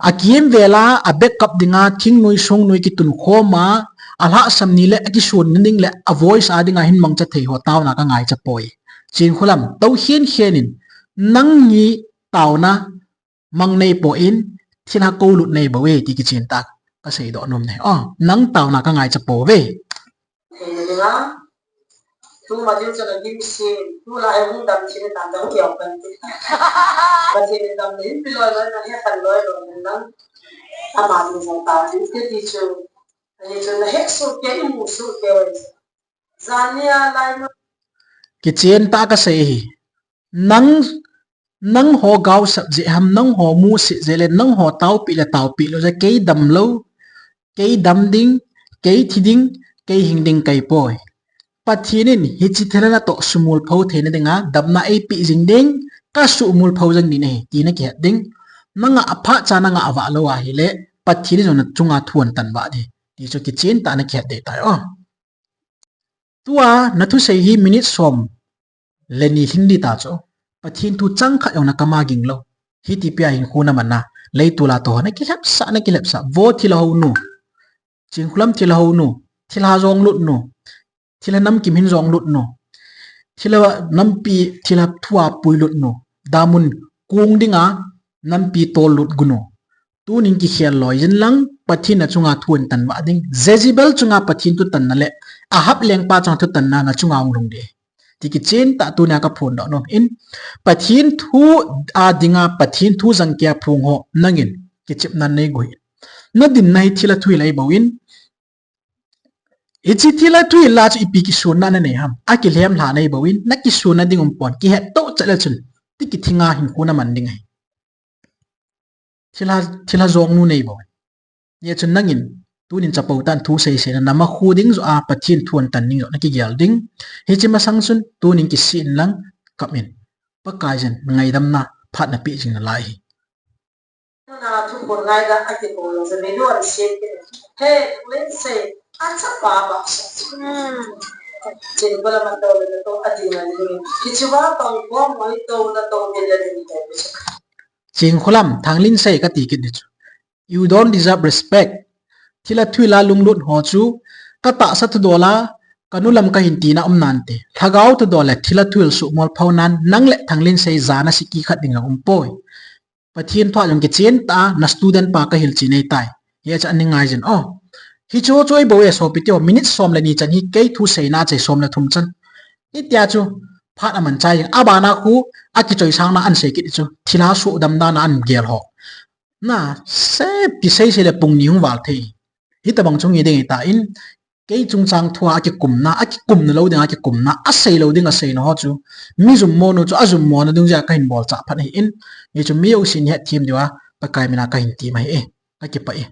Akimvel a, a backup dinga, thingnoi songnoi kitun khom a, alhahsam ni le, akisonna ding le, a voice a dinga hin mangcha thei ho taona kangaicha poi. Chinkholam, tou khen khen in, nang hi taona mang nei poi, thilha koulut nei bou e, ti kichen tah, kaseidoh nom e. O, nang taona kangaicha pouve. Theina dinga, tu ma diu chun agim sin, tu la e hung dam chin tan dam kiau kan ti. Pathen in dam le hin pi loi loi na he khan loi loi na lang. Ama ding jong ta ding te ti chu. Ani chu na he su ke i mu su ke oi. Jania lai ma. Kichen tah kasei hi. Nang, nangho gaosap jeh ham, nangho musit jeh le, nangho taopi le taopi lou jeh, kei damlou, kei dam ding, kei thi ding, kei hing ding kei poi. Pathen in hiche thilha natoh sumil pho theina dinga, damna eipeh jing ding, kasumil pho jing ding ahi, tina kihet ding. Nangah aphat cha nangah avah lou ahile, Pathen in jong nachunga thu ahin tan vah ding. Ti chu kichen tah in nakihet ding tai o. Tua nathusei hi minute som le ni lhing ding ta chu. Pathen thu chang khat jong nakama ging lou. Hiti pia hinkho naman a, leitol a tou ho nakilhepsah, nakilhepsah. Vo thilha hounu. Chinkholam thilha hounu. Thilha jong lut nu. Thilha namkim hin jong lut nu. Thilha nampi, thilha thua pui lut nu. Damun kong dinga, Nampi tol lut gunu. Tunin kikhel loi jin lang, Pathen na chunga thu in tan vah ding. Jezebel chunga Pathen thu tanna le Ahab lengpa chunga thu tanna na chunga hung lhung ding. Ti kichen tah tunia ka phondoh nom in, Pathen thu a dinga Pathen thu jang kia phung ho nangin kichepna nei guh in. Na dinna hi thilha thuhil ahi bou in, hiche thilha thuhil a chu ipi kisunna na nei ham? Akilhem lha nei bou in, na kisunna ding um pon, kihet toh chat le chun, ti kithinga hinkho na man ding ahi. Thilha, thilha jong nu nei bou in. Hijeh chun nangin, tunin chapo tah in thu seisei na, na ma khu ding joh a, Pathen thu an tan ding joh, na kigel ding. Hiche masang chun, tunin kisih in lang, kap in. Pakai jin, ngaidamna, phat na peh jing nalai hi. Na thu phun ngai da a kikong lo, Zamilu an siam kit. He, Lensei, a chapa ba sa. Hmm. Chingkholam a to le to a ding a ding. Kichuwa tong ko moi to na to ding le ding to. Chingkholam, Thanglinsei kati kit ding chu. You don't deserve respect. Thilha thuhil a lunglut ho chu, ka tahsa thudol a, ka nu lam kahin tina um nante. Lhagao thudol le thilha thuhil suhmol phou nan, nang le Thanglinsei jana siki khat ding jong um poi. Pathen thu a jong kichen tah a, na student pa ka hilchen ahitai. Hiche a nei ngai jin. Oh. Hichu chu ahi bou e sopi teho, minute som le ni chan hi kei thu seina chai som le thum chan. Hitia chu phat aman chai jing. Abana khu akichoisang na an sei kit chu. Thilha sudam dan a an gel ho. Na, sep kisei sei le pung ni hung val thei. Hitabang chu nge ding ahitai. Kei chungchang thu a akikumna, akikumna lou ding akikumna, asei lou ding aseina ho chu. Mi jummo nu chu ajummo na ding jeh a kahin bol chah phat ahi in. Hichu mi jousen het them diu a, Pakai mina kahin ti ma hi e. Ka kipah e.